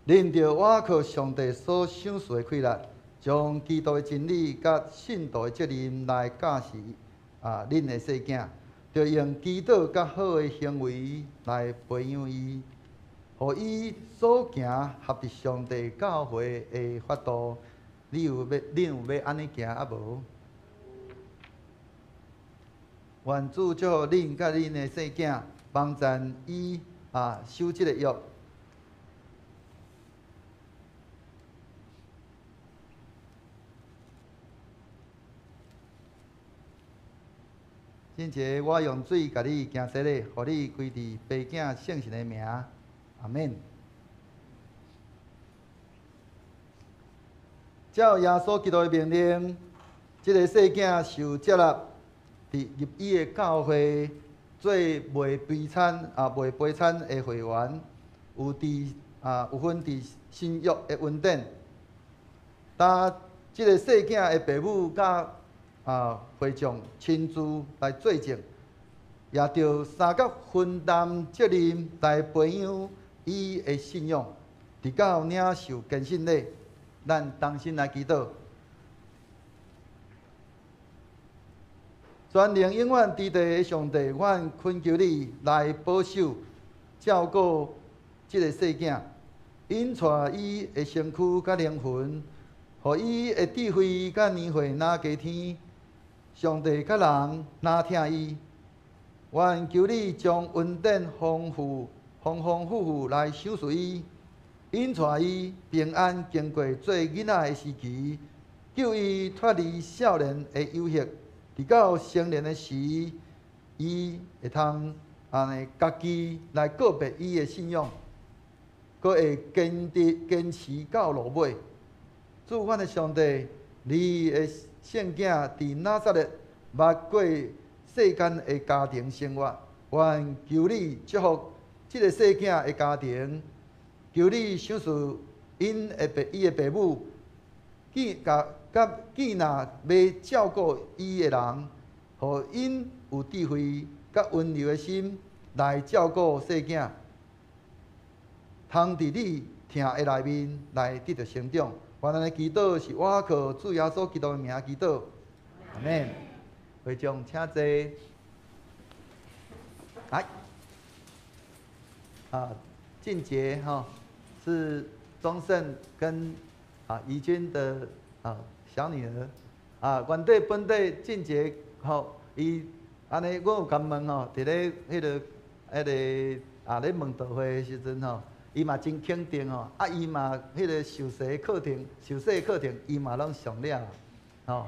恁著倚靠上帝所賞賜的氣力，將基督的真理佮信徒的責任來教示啊，恁的細囝，著用祈禱佮好的行為來培養伊，予伊所行合佇上帝教會的法度。你有欲，恁有欲按呢行抑無？願主祝福恁佮恁的細囝，幫贊伊啊守這个約。進前我用水共你行洗禮，予你歸佇父子聖神的名，阿們。照耶穌基督的命令，這个細囝受接納佇入伊的教會做袂悲慘啊袂悲慘的會員，有佇啊有份佇新約的恩典。當這个細囝的爸母佮啊會眾親自來做證，也著相佮分擔責任來培養伊的信仰，直到領受堅信禮，咱同心來祈禱。全能永遠佇地的上帝，阮懇求你來保守、照顧這个細囝，𪜶帶伊的身軀佮靈魂，予伊的智慧佮年歲若加添。上帝佮人若疼伊，願求你將恩典豐富、豐豐富富來賞賜伊，𪜶帶伊平安經過做囡仔的時期，救伊脫離少年的誘惑，直到成年的時，伊會通按呢家己來告白伊的信仰，閣會堅持堅持到落尾。主，阮的上帝，你的聖囝佇拿撒勒捌過世間的家庭生活，願求你祝福這个細囝的家庭，求你賞賜𪜶的爸伊的爸母，見共佮見若欲照顧伊的人，予𪜶有智慧佮溫柔的心來照顧細囝，通佇你疼的內面來得著成長。願咱的祈禱是倚靠主耶穌基督的名祈禱，阿們。會眾請坐。來，啊，俊傑哈是鍾勝跟啊怡君的啊小女兒啊，原底本底俊傑吼，伊按呢，阮有共問吼，佇咧彼个彼个啊咧問道會的時陣吼。伊嘛真肯定吼，啊，伊嘛彼个受洗的課程，受洗的課程，伊嘛攏上了，吼。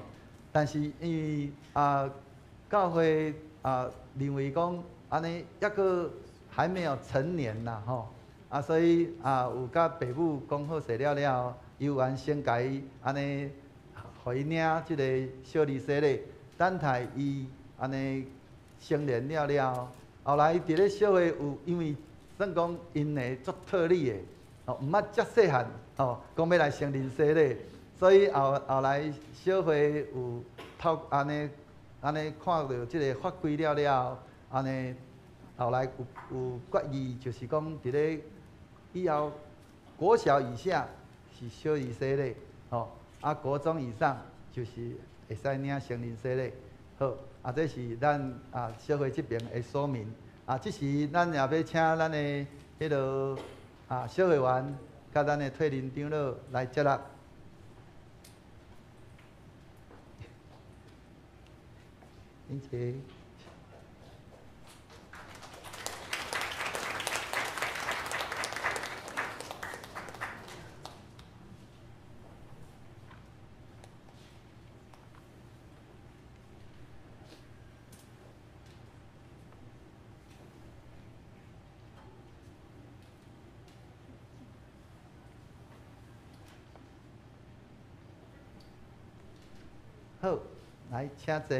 但是因為啊，教會啊認為講按呢，猶閣還沒有成年啦，吼，啊，所以啊有佮爸母講好勢了了後，猶原先共伊按呢，予伊領這个小兒洗禮，等待伊按呢成年了了，後來佇咧小會有，因為算講𪜶會足特例的，吼，毋捌遮細漢，吼，講欲來成人洗禮，所以後後來小會有透按呢按呢看著這个法規了了，按呢後來有有決議，就是講佇咧以後國小以下是小兒洗禮，吼，啊國中以上就是會使領成人洗禮。好，啊這是咱啊小會這邊的說明。啊，這時咱也欲請咱的彼啰啊小會員，佮咱的退林長老來接納。請坐。好，來請坐。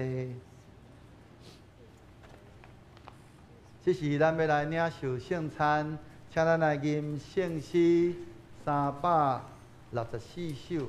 這時咱欲來領受聖餐，請咱來吟聖詩364首。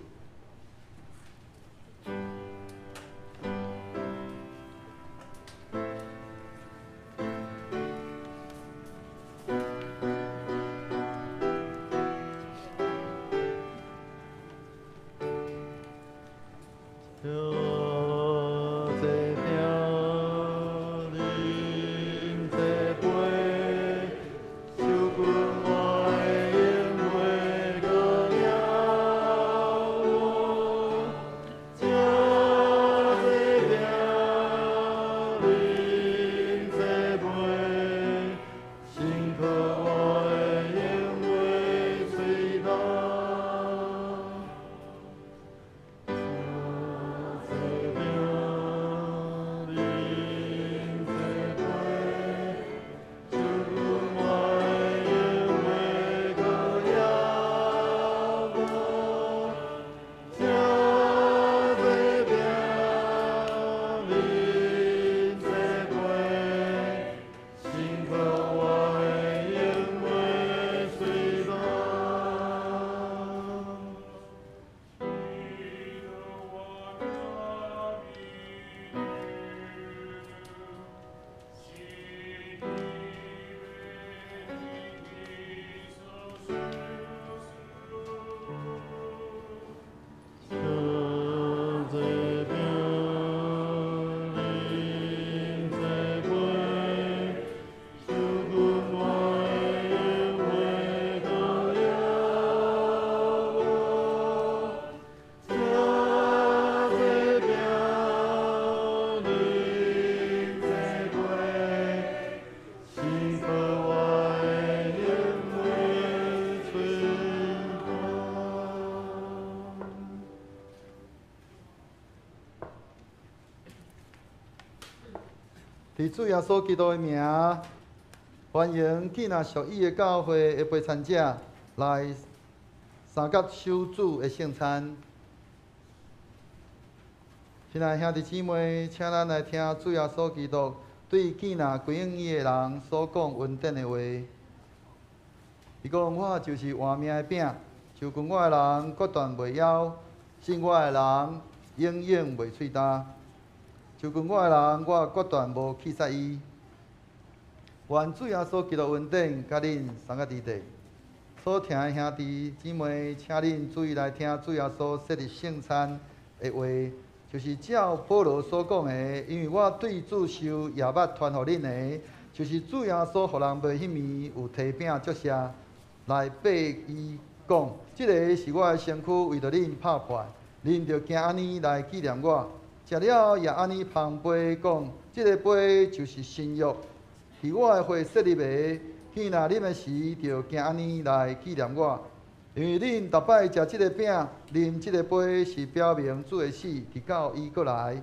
佇主耶穌基督的名，歡迎囝若屬伊的教會的陪餐者來相佮守主的聖餐。親愛兄弟姊妹，請咱來聽主耶穌基督對囝若歸向伊的人所講恩典的話。伊講：我就是活命的餅，受近我的人決斷袂枵，信我的人永遠袂喙焦。受近我的人，我決斷無棄殺伊。願主耶穌基督恩典，佮恁相佮佇底。所聽的兄弟姊妹，請恁注意來聽主耶穌設立聖餐的話，就是照保羅所講的，因為我對主受耶物傳予恁的，就是主耶穌予人賣彼暝有提餅祝謝，來擘伊講：這个是我的身軀，為著恁拍破，恁著行按呢來紀念我。食了也按呢捧杯講：這个杯就是新約，是我的血設立的。彼若啉的時，就行按呢來紀念我。因為恁逐擺食這个餅、啉這个杯，是表明主的死，直到伊閣來。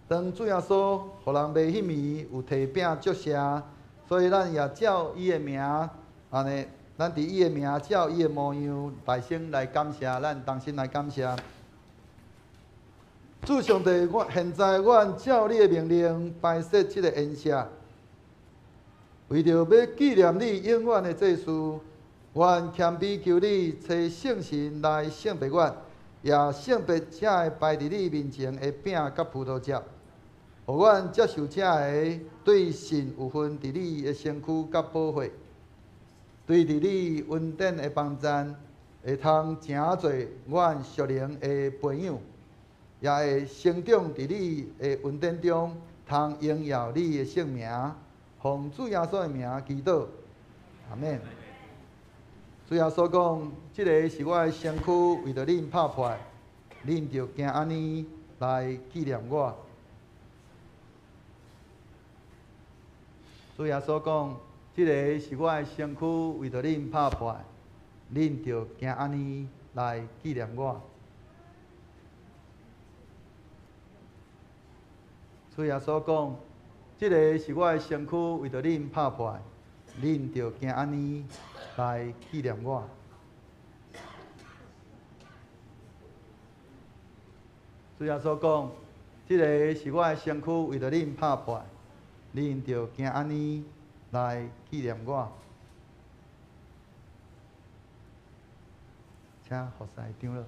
當主耶穌予人賣彼暝有提餅祝謝，所以咱也照伊的名，按呢，咱佇伊的名照伊的模樣，大聲來感謝，咱同心來感謝。主上帝，我現在阮照你的命令擺設這个筵席，為著欲紀念你永遠的祭事，阮謙卑求你差聖神來聖別阮，也聖別這个擺佇你面前的餅佮葡萄汁，予阮接受這个對神有份佇你的身軀佮寶血，對佇你恩典的幫贊，會通成做阮屬靈的培養。也會成長佇你的恩典中，通榮耀你的聖名，奉主耶穌的名祈禱，阿們。主耶穌講：這个是我的身軀，為著恁拍破，恁著行按呢來紀念我。主耶穌講：這个是我的身軀，為著恁拍破，恁著行按呢來紀念我。主耶穌講：這个是我的身軀，為著恁拍破，恁著行按呢來紀念我。主耶穌講：這个是我的身軀，為著恁拍破，恁著行按呢來紀念我。請服侍長老。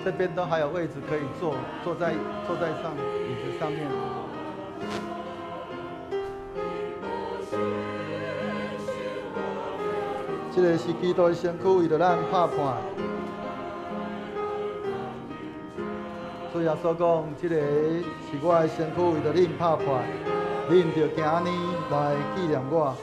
這邊都還有位置可以坐，坐在上椅子上面。這个是基督的身軀，為著咱拍破。主耶穌講：這个是我的身軀，為著恁拍破，恁著行按呢來紀念我。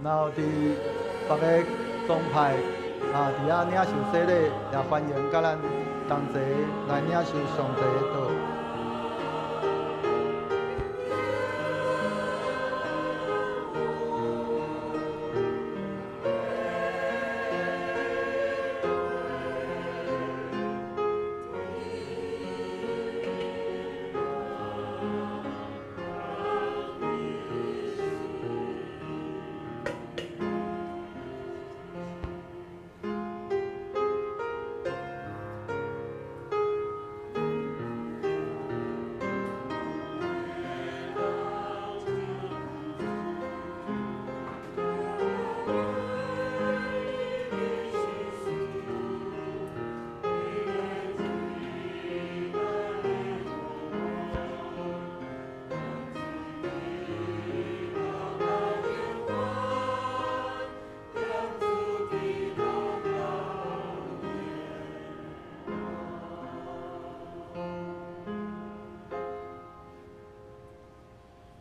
然後佇別个宗派啊，佇遐領受洗禮，也歡迎佮咱同齊來領受上帝的道。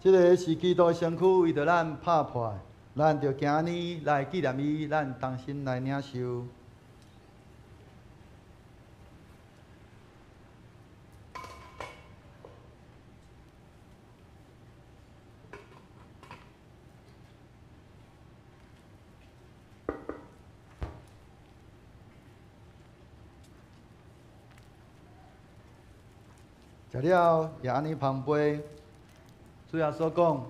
這个是基督的身軀，為著咱拍破，咱著行按呢來紀念伊，咱同心來領受。食了也按呢捧杯。主耶穌講：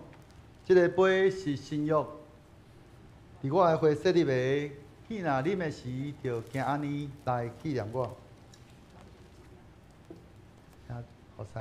這个杯是新約，佇我的血設立的。彼若啉的時，就行按呢來紀念我。請服侍。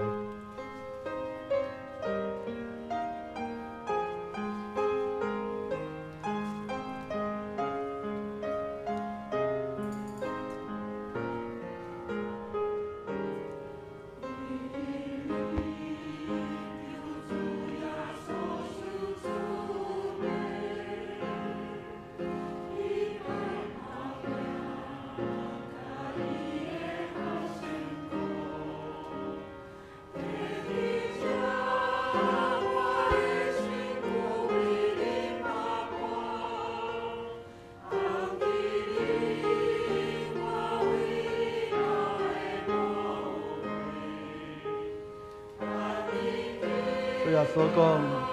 穌講，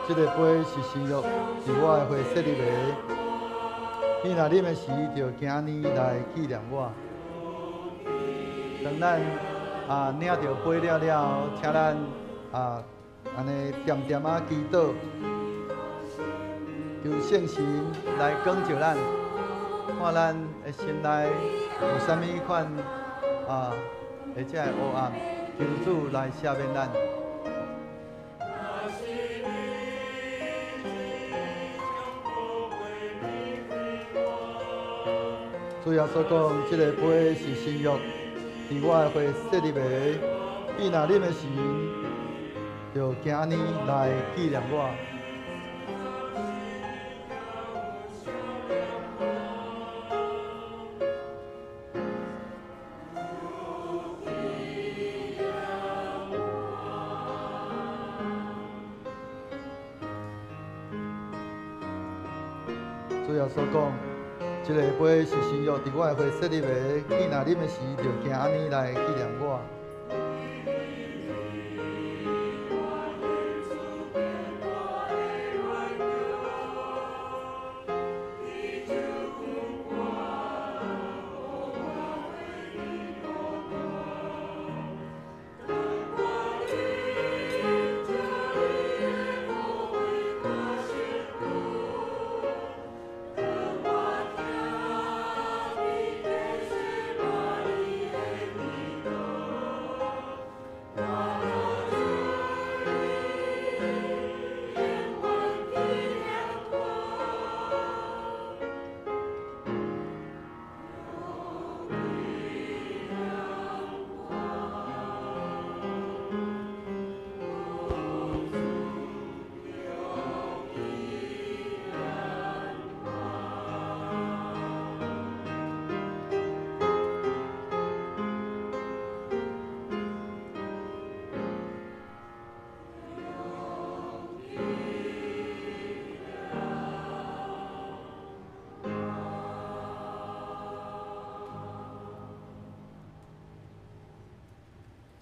這个杯是新約，是我的血設立的。彼若啉的時，就行按呢來紀念我。當咱領著杯了了後，請咱按呢恬恬仔祈禱，求聖神來光照咱，看咱的心內有啥物款或者會黑暗，求主來赦免咱。主耶穌講，這个杯是新約，佇我的血設立的。彼若啉的時，就行按呢來紀念我。主耶穌講，這个杯是新約，佇我的血設立的。彼若啉的時，就行按呢來紀念我。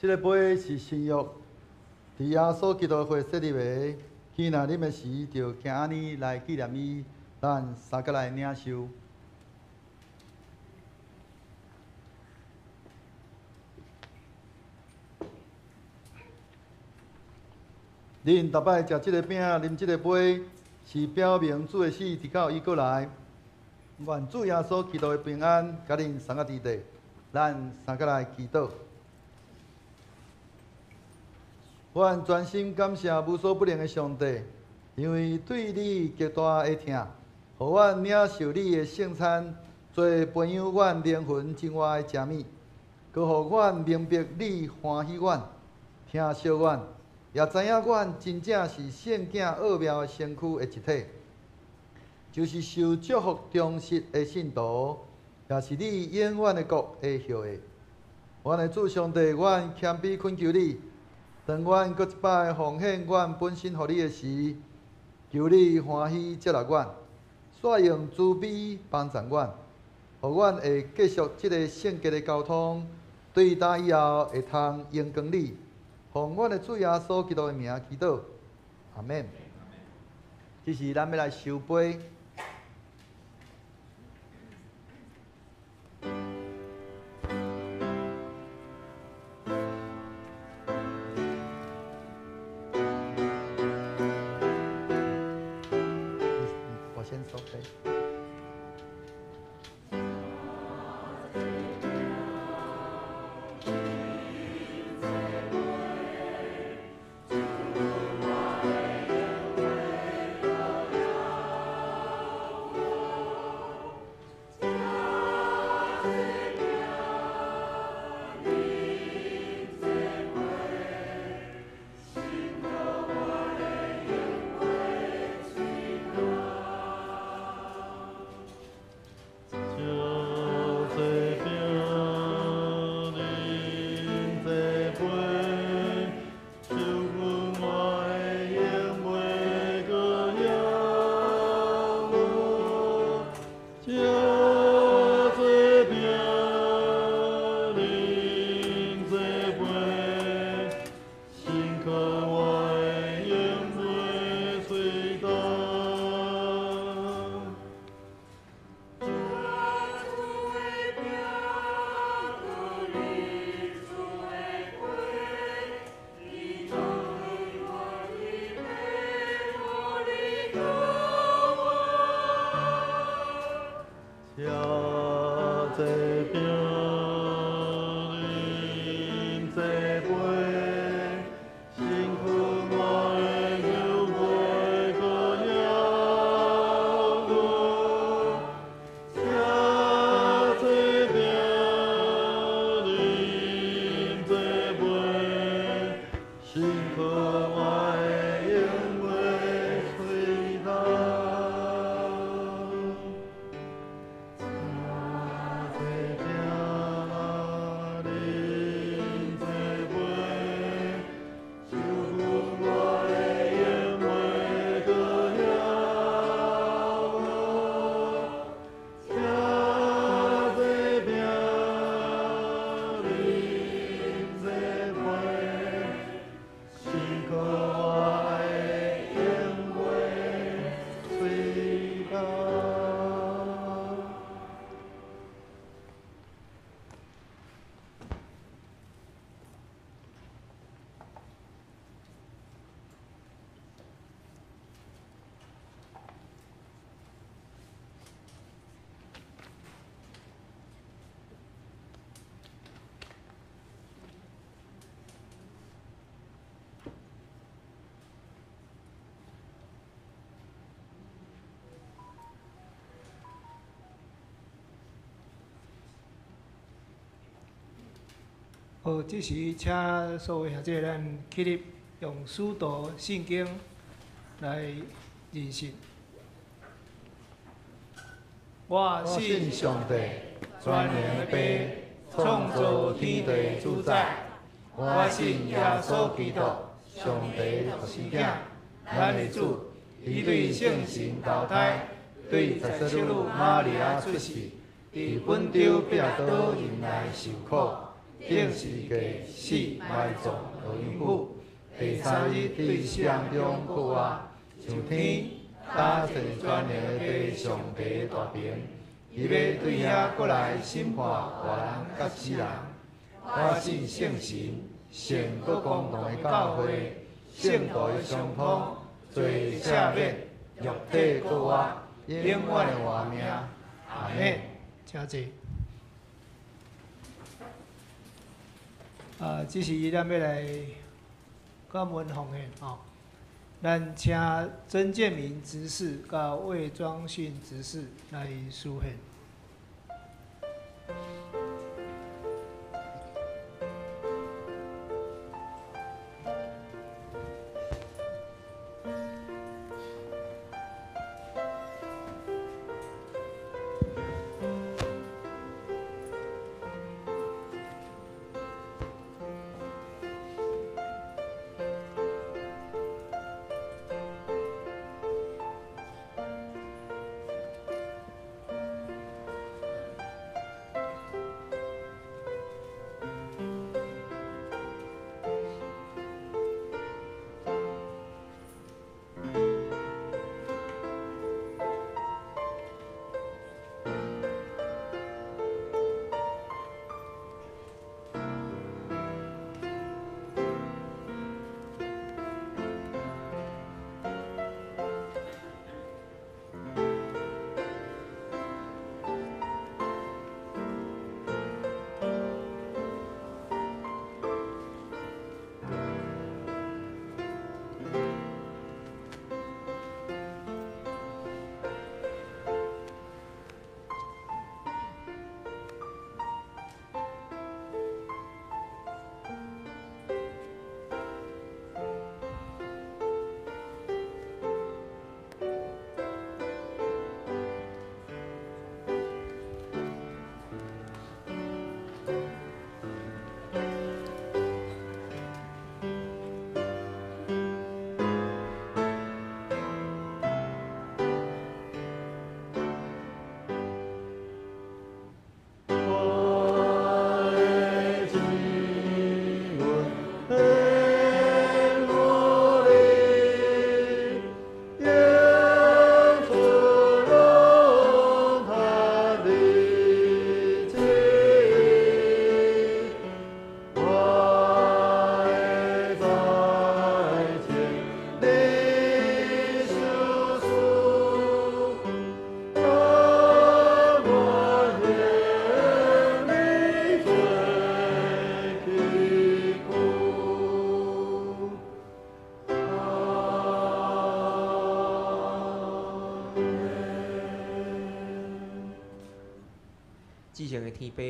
這个杯是新約，佇耶穌基督的血設立的。彼若啉的時，就行按呢來紀念伊。咱三個來領受。恁逐擺食這个餅，啉這个杯，是表明主的死，直到伊閣來。願主耶穌基督的平安，佮恁三个佇底。咱三个來祈禱。阮專心感謝無所不能的上帝，因為對你極大的疼，予阮領受你的聖餐，做培養阮靈魂真活的食物，閣予阮明白你歡喜阮、疼惜阮，也知影阮真正是聖囝奧妙的身軀的一體，就是受祝福忠實的信徒，也是你永遠的國的後裔。阮的主上帝，阮謙卑懇求你。當阮閣一擺奉獻阮本身予你的時，求你歡喜接納阮，煞用慈悲幫助阮，予阮會繼續這个聖潔的交通，對今以後會通榮光你。奉阮的主耶穌基督的名祈禱，阿們。這時咱欲來收杯。好，這時請所有兄弟咱起立，用使徒信經來認識。我信上帝，全能的父，創造天地主宰。我信耶穌基督，上帝獨生囝，咱的主，伊對聖神投胎，對十七女瑪利亞出世，佇本丟彼拉多忍耐受苦。釘十字架死埋葬落陰府，第三日對死人中復活，上天，搭坐全能的父上帝大爿，伊欲對遐閣來審判活人佮死人。我信聖神，聖閣公同的教會，聖徒的相通，罪赦免，肉體復活，永遠的活命。阿門。請坐。啊，這時咱欲來感恩奉獻吼，咱請曾建明執事佮魏莊信執事來書獻。至聖的天父，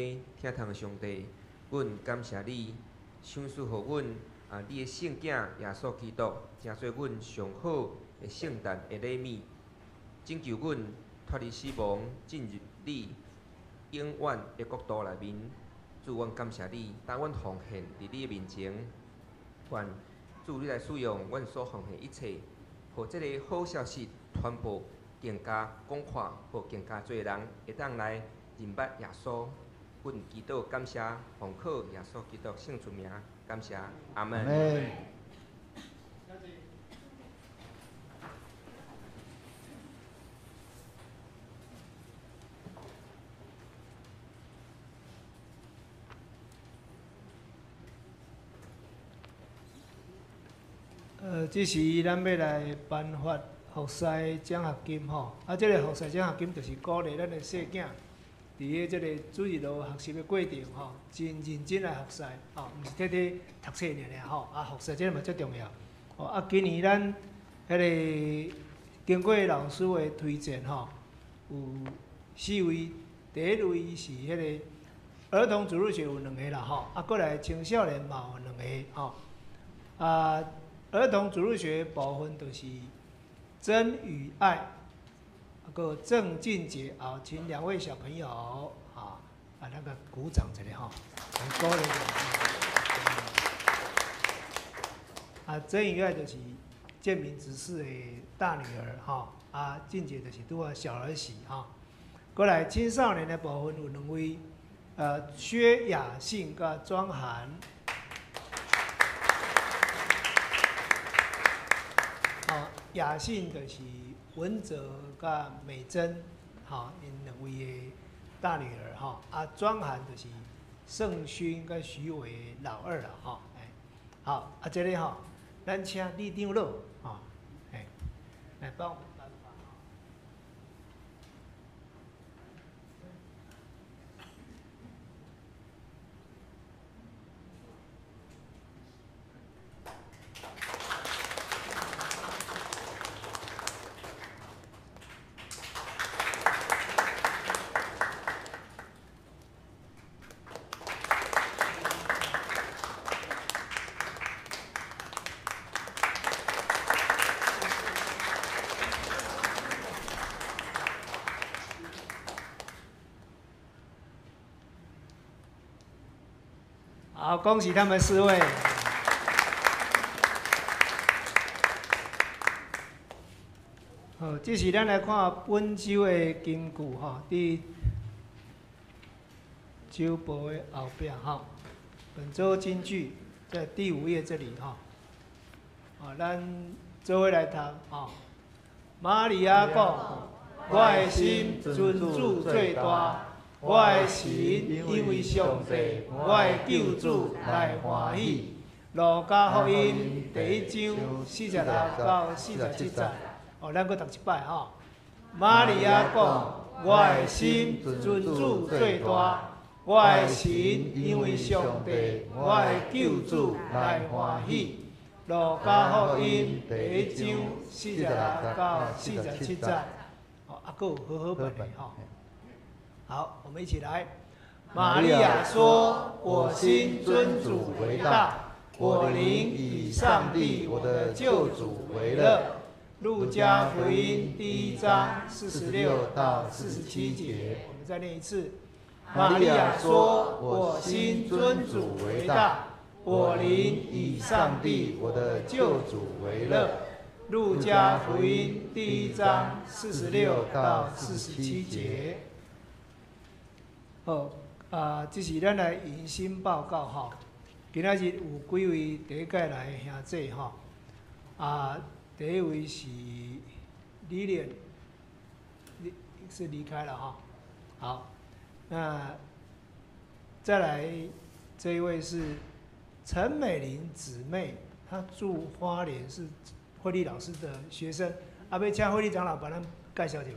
疼痛的上帝，阮感謝你，賞賜予阮啊！你的聖囝耶穌基督，成做阮上好的聖誕的禮物，拯救阮脫離死亡，進入你永遠的國度內面。主，阮感謝你，當阮奉獻佇你的面前，願主你來使用阮所奉獻一切，予這个好消息傳播更加廣闊，予更加濟人會當來認捌耶穌。阮祈禱感謝，奉靠耶穌基督聖尊名，感謝，阿門。這時咱欲來頒發服侍獎學金吼，啊，這个服侍獎學金就是鼓勵咱的細囝，佇咧這个主日學習的過程吼，真認真來服侍吼，毋是摕咧讀冊爾爾吼，啊，服侍這个嘛足重要。哦，啊，今年咱彼个經過老師的推薦吼，有四位，第一位是彼个儿童主日学有两个啦吼，啊，过来青少年嘛有两个吼。啊，儿童主日学部分就是真与爱，啊，阁郑俊杰啊，请两位小朋友啊，啊那个鼓掌一下吼，来鼓励。啊，真与爱就是建明执事的大女儿吼，啊，俊杰就是拄仔小儿媳吼。过来青少年的部分有两位，薛雅信佮庄涵。吼，雅信就是文哲佮美珍，吼，𪜶两位的大女儿吼，啊，庄涵就是盛勋佮徐伟老二啦，吼，哎，好，啊，这个吼，咱请李长老，吼，哎，来帮我们颁发。好，恭喜他们四位。好，这是咱来看本周的金句吼，伫周报的后壁吼。本周金句在第5页这里吼。好，咱做伙来读吼。玛利亚讲：我的心尊主最大。我的神因为上帝，我的救主来欢喜。路加福音第1章46到47节，哦，咱阁读一摆吼。玛利亚讲：我的心尊主最大，我的神因为上帝，我的救主来欢喜。路加福音第1章46到47节，哦，啊，阁有和合本的吼。好，我们一起来。玛利亚说：“我心尊主为大，我灵以上帝我的救主为乐。”路加福音第1章46到47节，我们再念一次。玛利亚说：“我心尊主为大，我灵以上帝我的救主为乐。”路加福音第1章46到47节。好，啊，这是咱来迎新报告吼。今仔日有几位第一届来的兄弟吼，啊，第一位是李莲，是离开了哈。好，那再来这一位是陈美玲姊妹，她住花莲，是慧丽老师的学生。啊，欲请慧丽长老把咱介绍一下。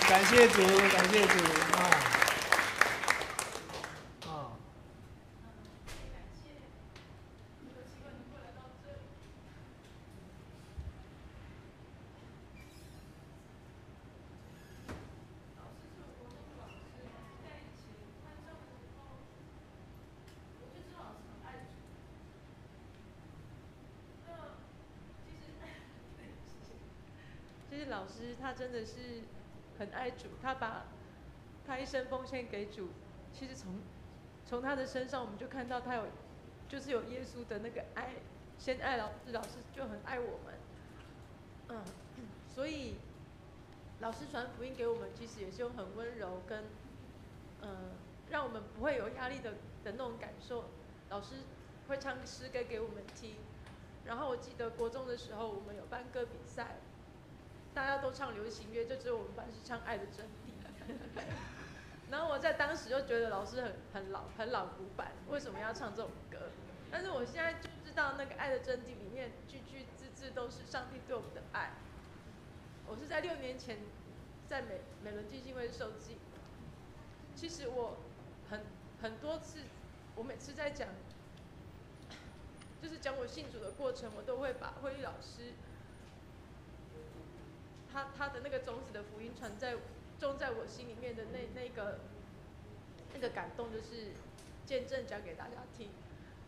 感谢主，感谢主啊！啊！其实老师他真的是很爱主，他把他一生奉献给主。其实从他的身上，我们就看到他有，就是有耶稣的那个爱，先爱老师，老师就很爱我们。嗯，所以老师传福音给我们，其实也是用很温柔跟，让我们不会有压力的那种感受。老师会唱诗歌给我们听，然后我记得国中的时候，我们有班歌比赛，大家都唱流行乐，就只有我们班是唱《爱的真谛》。然后我在当时就觉得老师很老古板，为什么要唱这种歌？但是我现在就知道那个《爱的真谛》里面句句字字都是上帝对我们的爱。我是在6年前在美伦基金会受浸。其实我很多次，我每次在讲，就是讲我信主的过程，我都会把慧玉老师他的那个种子的福音种在我心里面的那个感动，就是见证讲给大家听。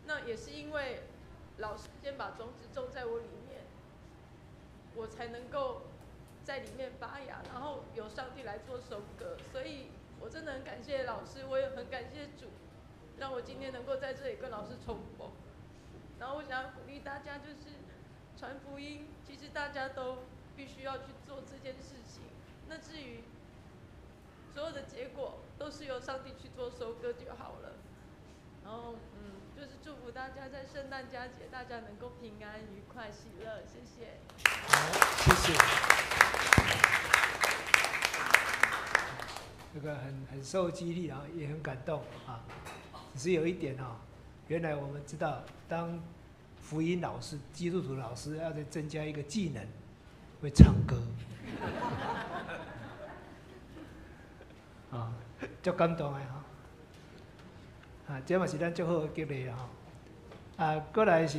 那也是因为老师先把种子种在我里面，我才能够在里面发芽，然后由上帝来做收割。所以我真的很感谢老师，我也很感谢主，让我今天能够在这里跟老师重逢。然后我想要鼓励大家，就是传福音，其实大家都必须要去做这件事情。那至于所有的结果，都是由上帝去做收割就好了。然后，就是祝福大家在圣诞佳节，大家能够平安、愉快、喜乐。谢谢。好，谢谢。这个很受激励啊，也很感动啊。只是有一点啊，原来我们知道，当福音老师、基督徒老师要再增加一个技能，会唱歌。啊，足感动的吼。啊，这嘛是咱足好的激励吼。啊，过来是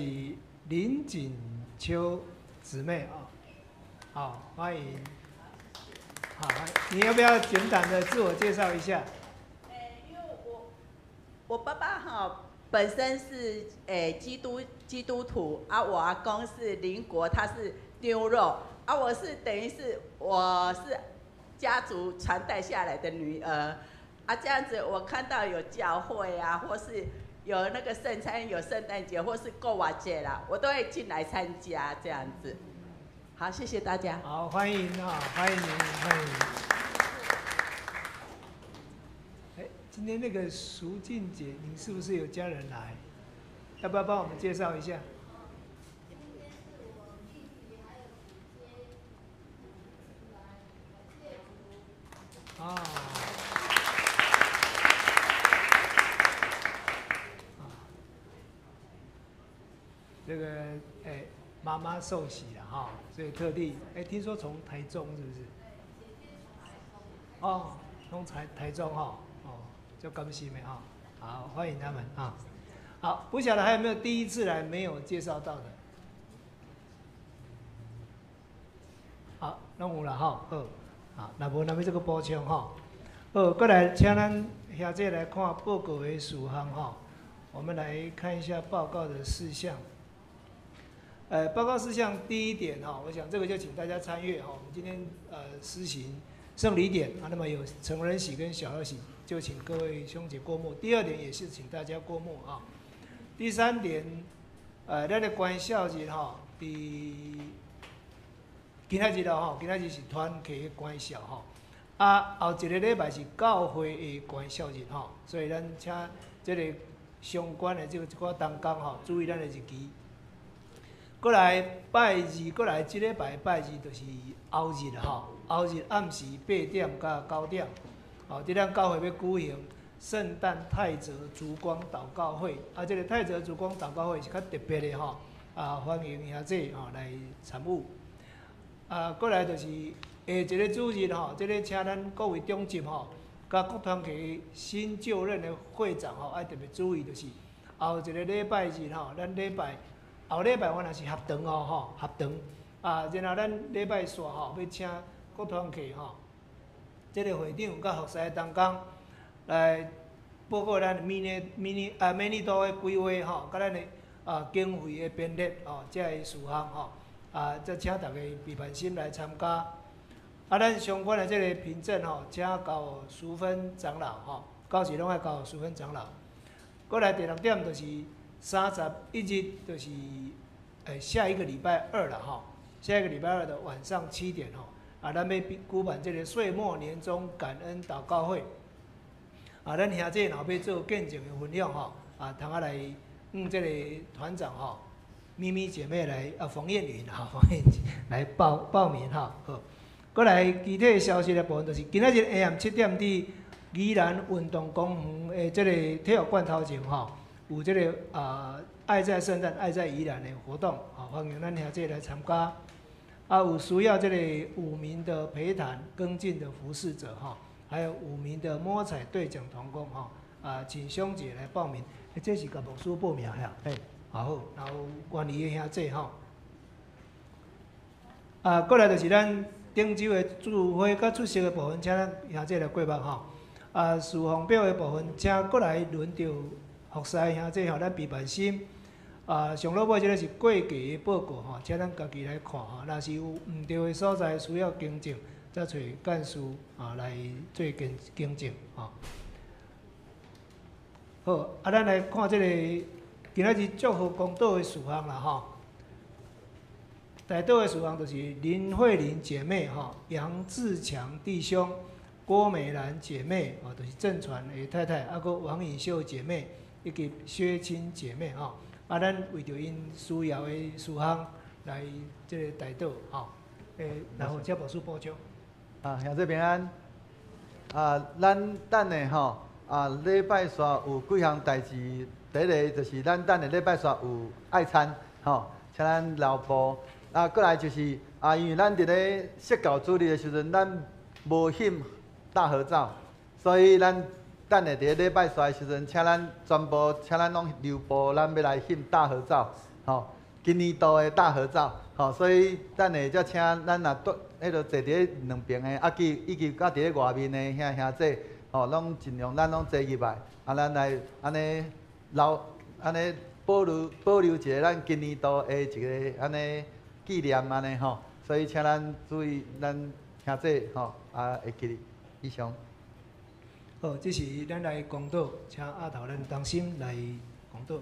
林锦秋姊妹啊，好，欢迎。好，你要不要简短的自我介绍一下？因为我爸爸哈本身是基督徒啊，我阿公是邻国，他是牛肉啊，我是等于是我是家族传代下来的女儿啊，这样子我看到有教会啊，或是有那个圣餐、有圣诞节，或是过完节啦，我都会进来参加这样子。好，谢谢大家。好，欢迎啊，欢迎您，欢迎。哎，今天那个淑静姐，您是不是有家人来？要不要帮我们介绍一下？今天是我弟弟还有姐姐来，感谢主。啊。这个哎，妈妈受洗了哈，所以特地哎，听说从台中是不是？哦，从台中哈，哦，就感谢没哈，好，欢迎他们啊。好，不晓得还有没有第一次来没有介绍到的？好，拢有啦哈，好，好，那无那么这个补充哈，好，过来请咱兄姐来看报告的事项哈，我们来看一下报告的事项。报告事项第一点哈，我想这个就请大家参阅哈。我们今天施行圣礼典啊，那么有成人喜跟小儿喜，就请各位兄姐过目。第二点也是请大家过目啊。第三点，咱的关孝日哈，伫今仔日咯吼，今仔日是团契的关孝吼，啊后一个礼拜是教会的关孝日吼，所以咱请这个相关的这个一寡同工吼，注意咱的日期。过来拜二，过来这礼拜拜二就是后日吼，后日暗时8点到9点，吼，伫咱教会欲举行圣诞泰泽烛光祷告会，啊，这个泰泽烛光祷告会是较特别的吼，啊，欢迎兄弟吼来参与。啊，过来就是下一个主日吼，这个请咱各位长执吼，佮各团体新就任的会长吼，爱特别注意，就是后一个礼拜日吼，咱礼拜。后礼拜我若是合堂哦吼，合堂啊，然后咱礼拜四吼欲请各团契吼，这个会长佮服侍同工来报告咱明年明年啊明年度的规划吼，佮咱的啊经费的编列吼，这个事项吼啊，再请大家备办心来参加。啊，咱相关的这个凭证吼，请交淑芬长老吼，到时拢爱交淑芬长老。过来第六点就是31日，就是下一个礼拜二了哈，下一个礼拜二的晚上7点吼，啊，咱欲举办这个岁末年终感恩祷告会，啊，咱兄弟若欲做见证的分享吼，啊，通仔来向这个团长吼，咪咪姐妹來啊，馮燕雲哈，馮燕來報名哈，好。閣來其他消息的部分，就是今仔日下暗7點佇宜蘭運動公園的這个體育館頭前吼，有這个啊愛在聖誕愛在宜蘭的活動，吼，歡迎咱兄弟來參加。啊，有需要這个5名的陪談跟進的服侍者吼，還有5名的摸彩兌獎同工吼，啊，請兄姐來報名。欸，這是共牧師報名遐，嘿，好，然後願意的兄弟吼。啊，過來就是咱頂週的聚會佮出席的部分，請咱兄弟來過目吼。啊，事奉表的部分，請閣來輪著服侍的兄弟吼，咱平平心。啊，上落尾這个是過期的報告吼，請咱家己來看吼。若是有毋對的所在需要更正，再揣幹事啊來做更正吼。好，啊，咱來看這个今仔日祝福公禱的事項啦吼。代禱的事項就是林慧玲姐妹吼，楊志強弟兄、郭美蘭姐妹哦，就是鄭傳的太太，啊，閣王穎秀姐妹以及薛青姐妹吼。啊，咱為著𪜶需要的事項來這个代禱吼。然後請牧師補充。啊，兄弟平安。啊，咱等下吼，啊，禮拜四有幾項代誌。第一个就是咱等下禮拜四有愛餐，吼，請咱留步。啊，閣來就是啊，因為咱佇咧釋教主日的時陣，咱無翕大合照，所以咱等下佇咧禮拜四的時陣，請咱全部，請咱攏留步，咱欲來翕大合照，吼，今年度的大合照，吼，所以等下才請咱若佇彼落坐佇咧兩爿的，啊，以及佮佇咧外面的兄兄姊，吼，攏盡量咱攏齊入來，啊，咱來按呢留，按呢保留一个咱今年度的一个按呢紀念按呢吼，所以請咱注意咱兄姊吼，啊會記得以上。好，這時咱來公禱，請阿頭咱同心來公禱。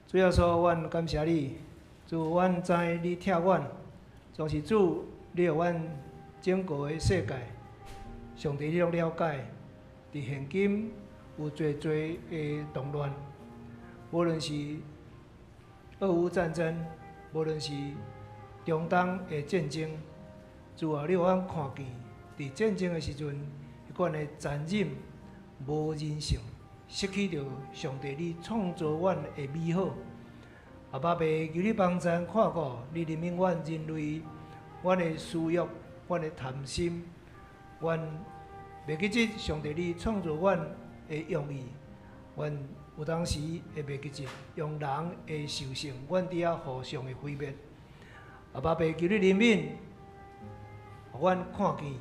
主耶穌，阮感謝你，主，阮知你疼阮，總是主，你予阮整個的世界，上帝你攏了解。佇現今有濟濟的動亂，無論是俄烏戰爭，無論是中東的戰爭，主啊，你予阮看見，佇戰爭的時陣，彼款的殘忍、無人性，失去著上帝你創造阮的美好。阿爸父，求你幫贊看顧，你憐憫阮人類，阮的私欲，阮的貪心，阮袂記得上帝你創造阮的用意，阮有當時會袂記得用人的獸性，阮佇遐互相的毀滅。阿爸父，求你憐憫，予阮看見，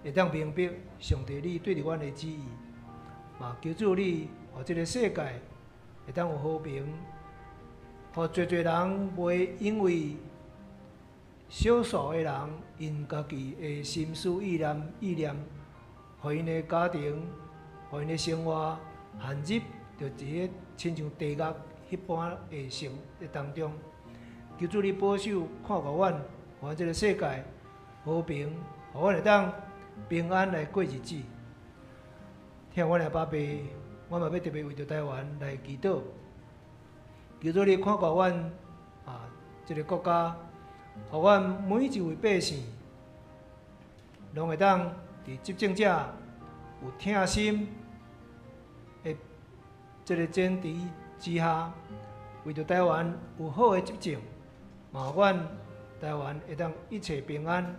會當明白上帝你對著阮的旨意。嘛，求主你，予這个世界會當有和平，予濟濟人袂因為少數的人𪜶家己的心思意念，予𪜶的家庭，予𪜶的生活陷入著一个親像地獄彼般的生活當中。求主你保守看顧阮，予阮這个世界和平，予阮會當平安來過日子。疼阮的爸爸，我嘛欲特別為著台灣來祈禱，求主你看顧阮啊，這个國家，予阮每一位百姓，攏會當佇執政者有疼心的這个前提之下，為著台灣有好的執政，嘛予阮台灣會當一切平安。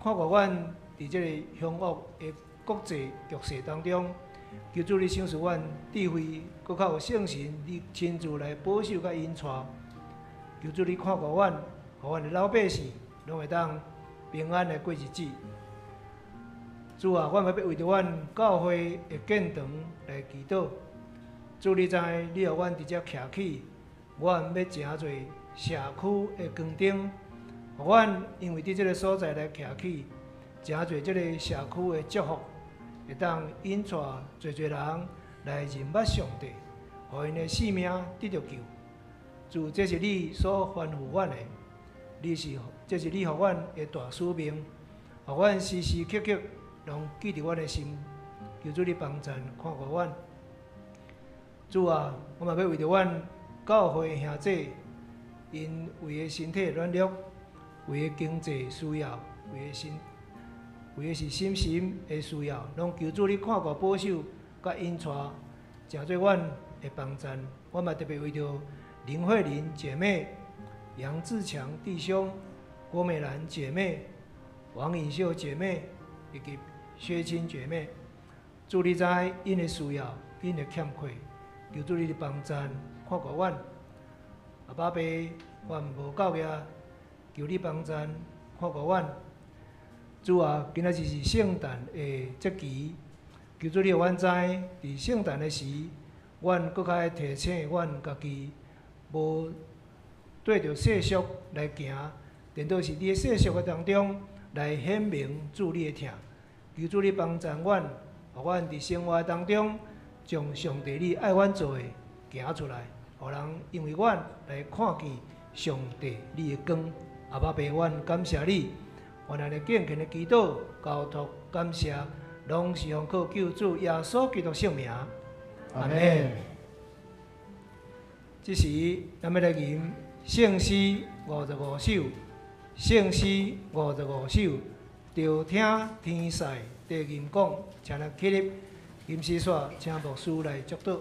看顧阮佇這个兇惡的國際局勢當中，求主你賞賜阮智慧，閣較有聖神，你親自來保守佮引帶。求主你看顧阮，予阮的老百姓攏會當平安來過日子。主啊，阮欲為著阮教會的建堂來祈禱。主你知，你予阮佇遮徛起，阮欲成做社區的光燈，予阮因為佇這个所在來徛起，成做這个社區的祝福，會當引帶濟濟人來認捌上帝，予𪜶的性命得著救。主，這是你所吩咐阮的，你是這是你予阮的大使命，予阮時時刻刻攏記佇阮的心。求主你幫贊看顧阮。主啊，我嘛欲為著阮教會兄弟，𪜶為的身體軟弱，為的經濟需要，為的心，為的是心神的需要，攏求主你看顧保守，佮引帶，成做阮的幫贊。我嘛特別為著林慧玲姐妹、楊志強弟兄、郭美蘭姐妹、王穎秀姐妹以及薛青姐妹，主你知𪜶的需要，𪜶的欠缺，求主你的幫贊，看顧阮。阿爸爸，阮無夠額，求你幫贊，看顧阮。主啊，今仔日是聖誕的節期，求主你予阮知，佇聖誕的時，阮閣較愛提醒阮家己，無對著世俗來行，顛倒是佇世俗的當中來顯明主你的疼。求主你幫贊阮，予阮佇生活當中，將上帝你愛阮做的行出來，予人因為阮來看見上帝你的光。阿爸爸，阮感謝你，願咱的敬虔的祈禱、交託、感謝，攏是奉靠救主耶穌基督聖名。阿們。這時，咱欲來吟聖詩55首，聖詩55首，著聽天使低吟講，請咱起立，吟詩煞，請牧師來祝禱。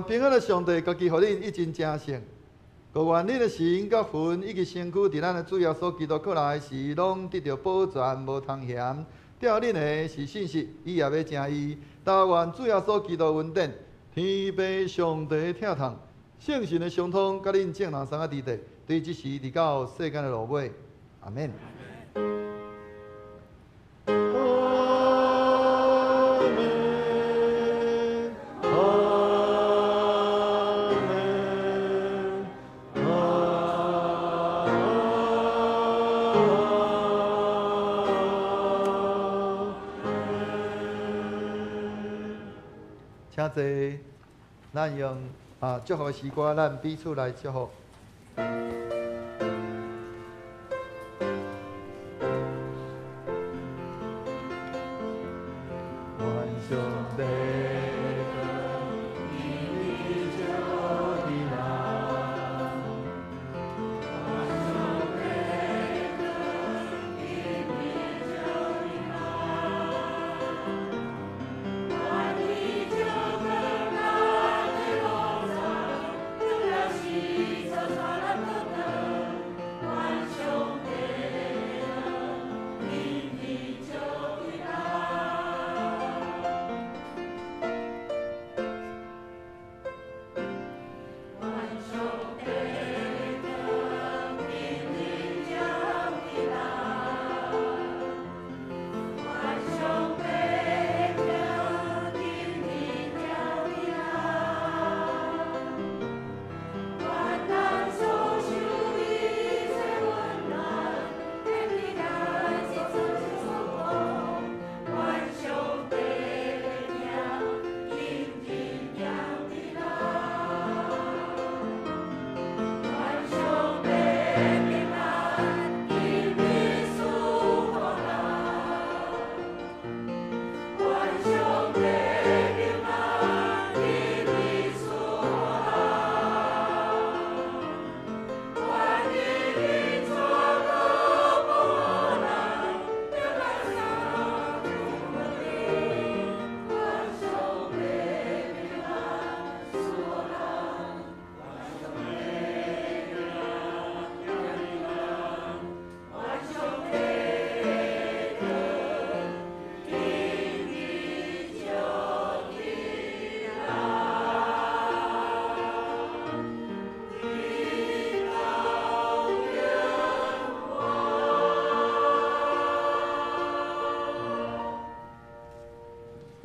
平安的上帝，家己予恁一真成聖，閣願恁的神佮魂以及身軀，佇咱的主耶穌基督閣來時，攏得著保全，無通嫌。吊恁的是信實，伊也欲成伊。但願主耶穌基督恩典，天父上帝疼痛，聖神的相通，佮恁眾人三个弟弟，對這時直到世間的落尾。阿們。請坐，咱用祝福的詩歌，咱彼此來祝福。願上帝。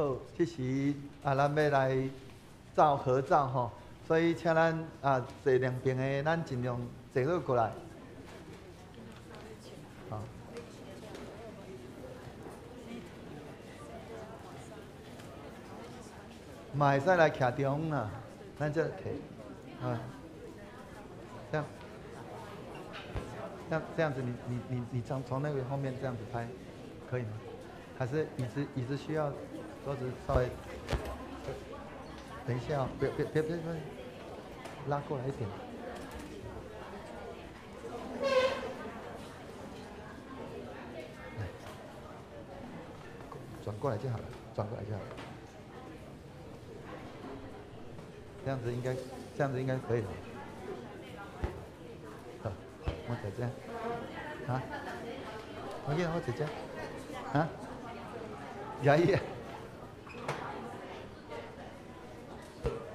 好，這時啊，咱欲來照合照吼，所以請咱啊坐兩邊的，咱盡量坐好過來。好。嘛會使來徛中啦，咱這提，啊，這樣，這樣這樣子你，你你你你從從那個後面這樣子拍，可以嗎？還是椅子椅子需要桌子稍微，等一下哦，別別別別別，拉過來一點。來，轉過來就好了，轉過來就好了。這樣子應該，這樣子應該可以了。好，我姐姐，啊，我見我姐姐，啊，牙醫。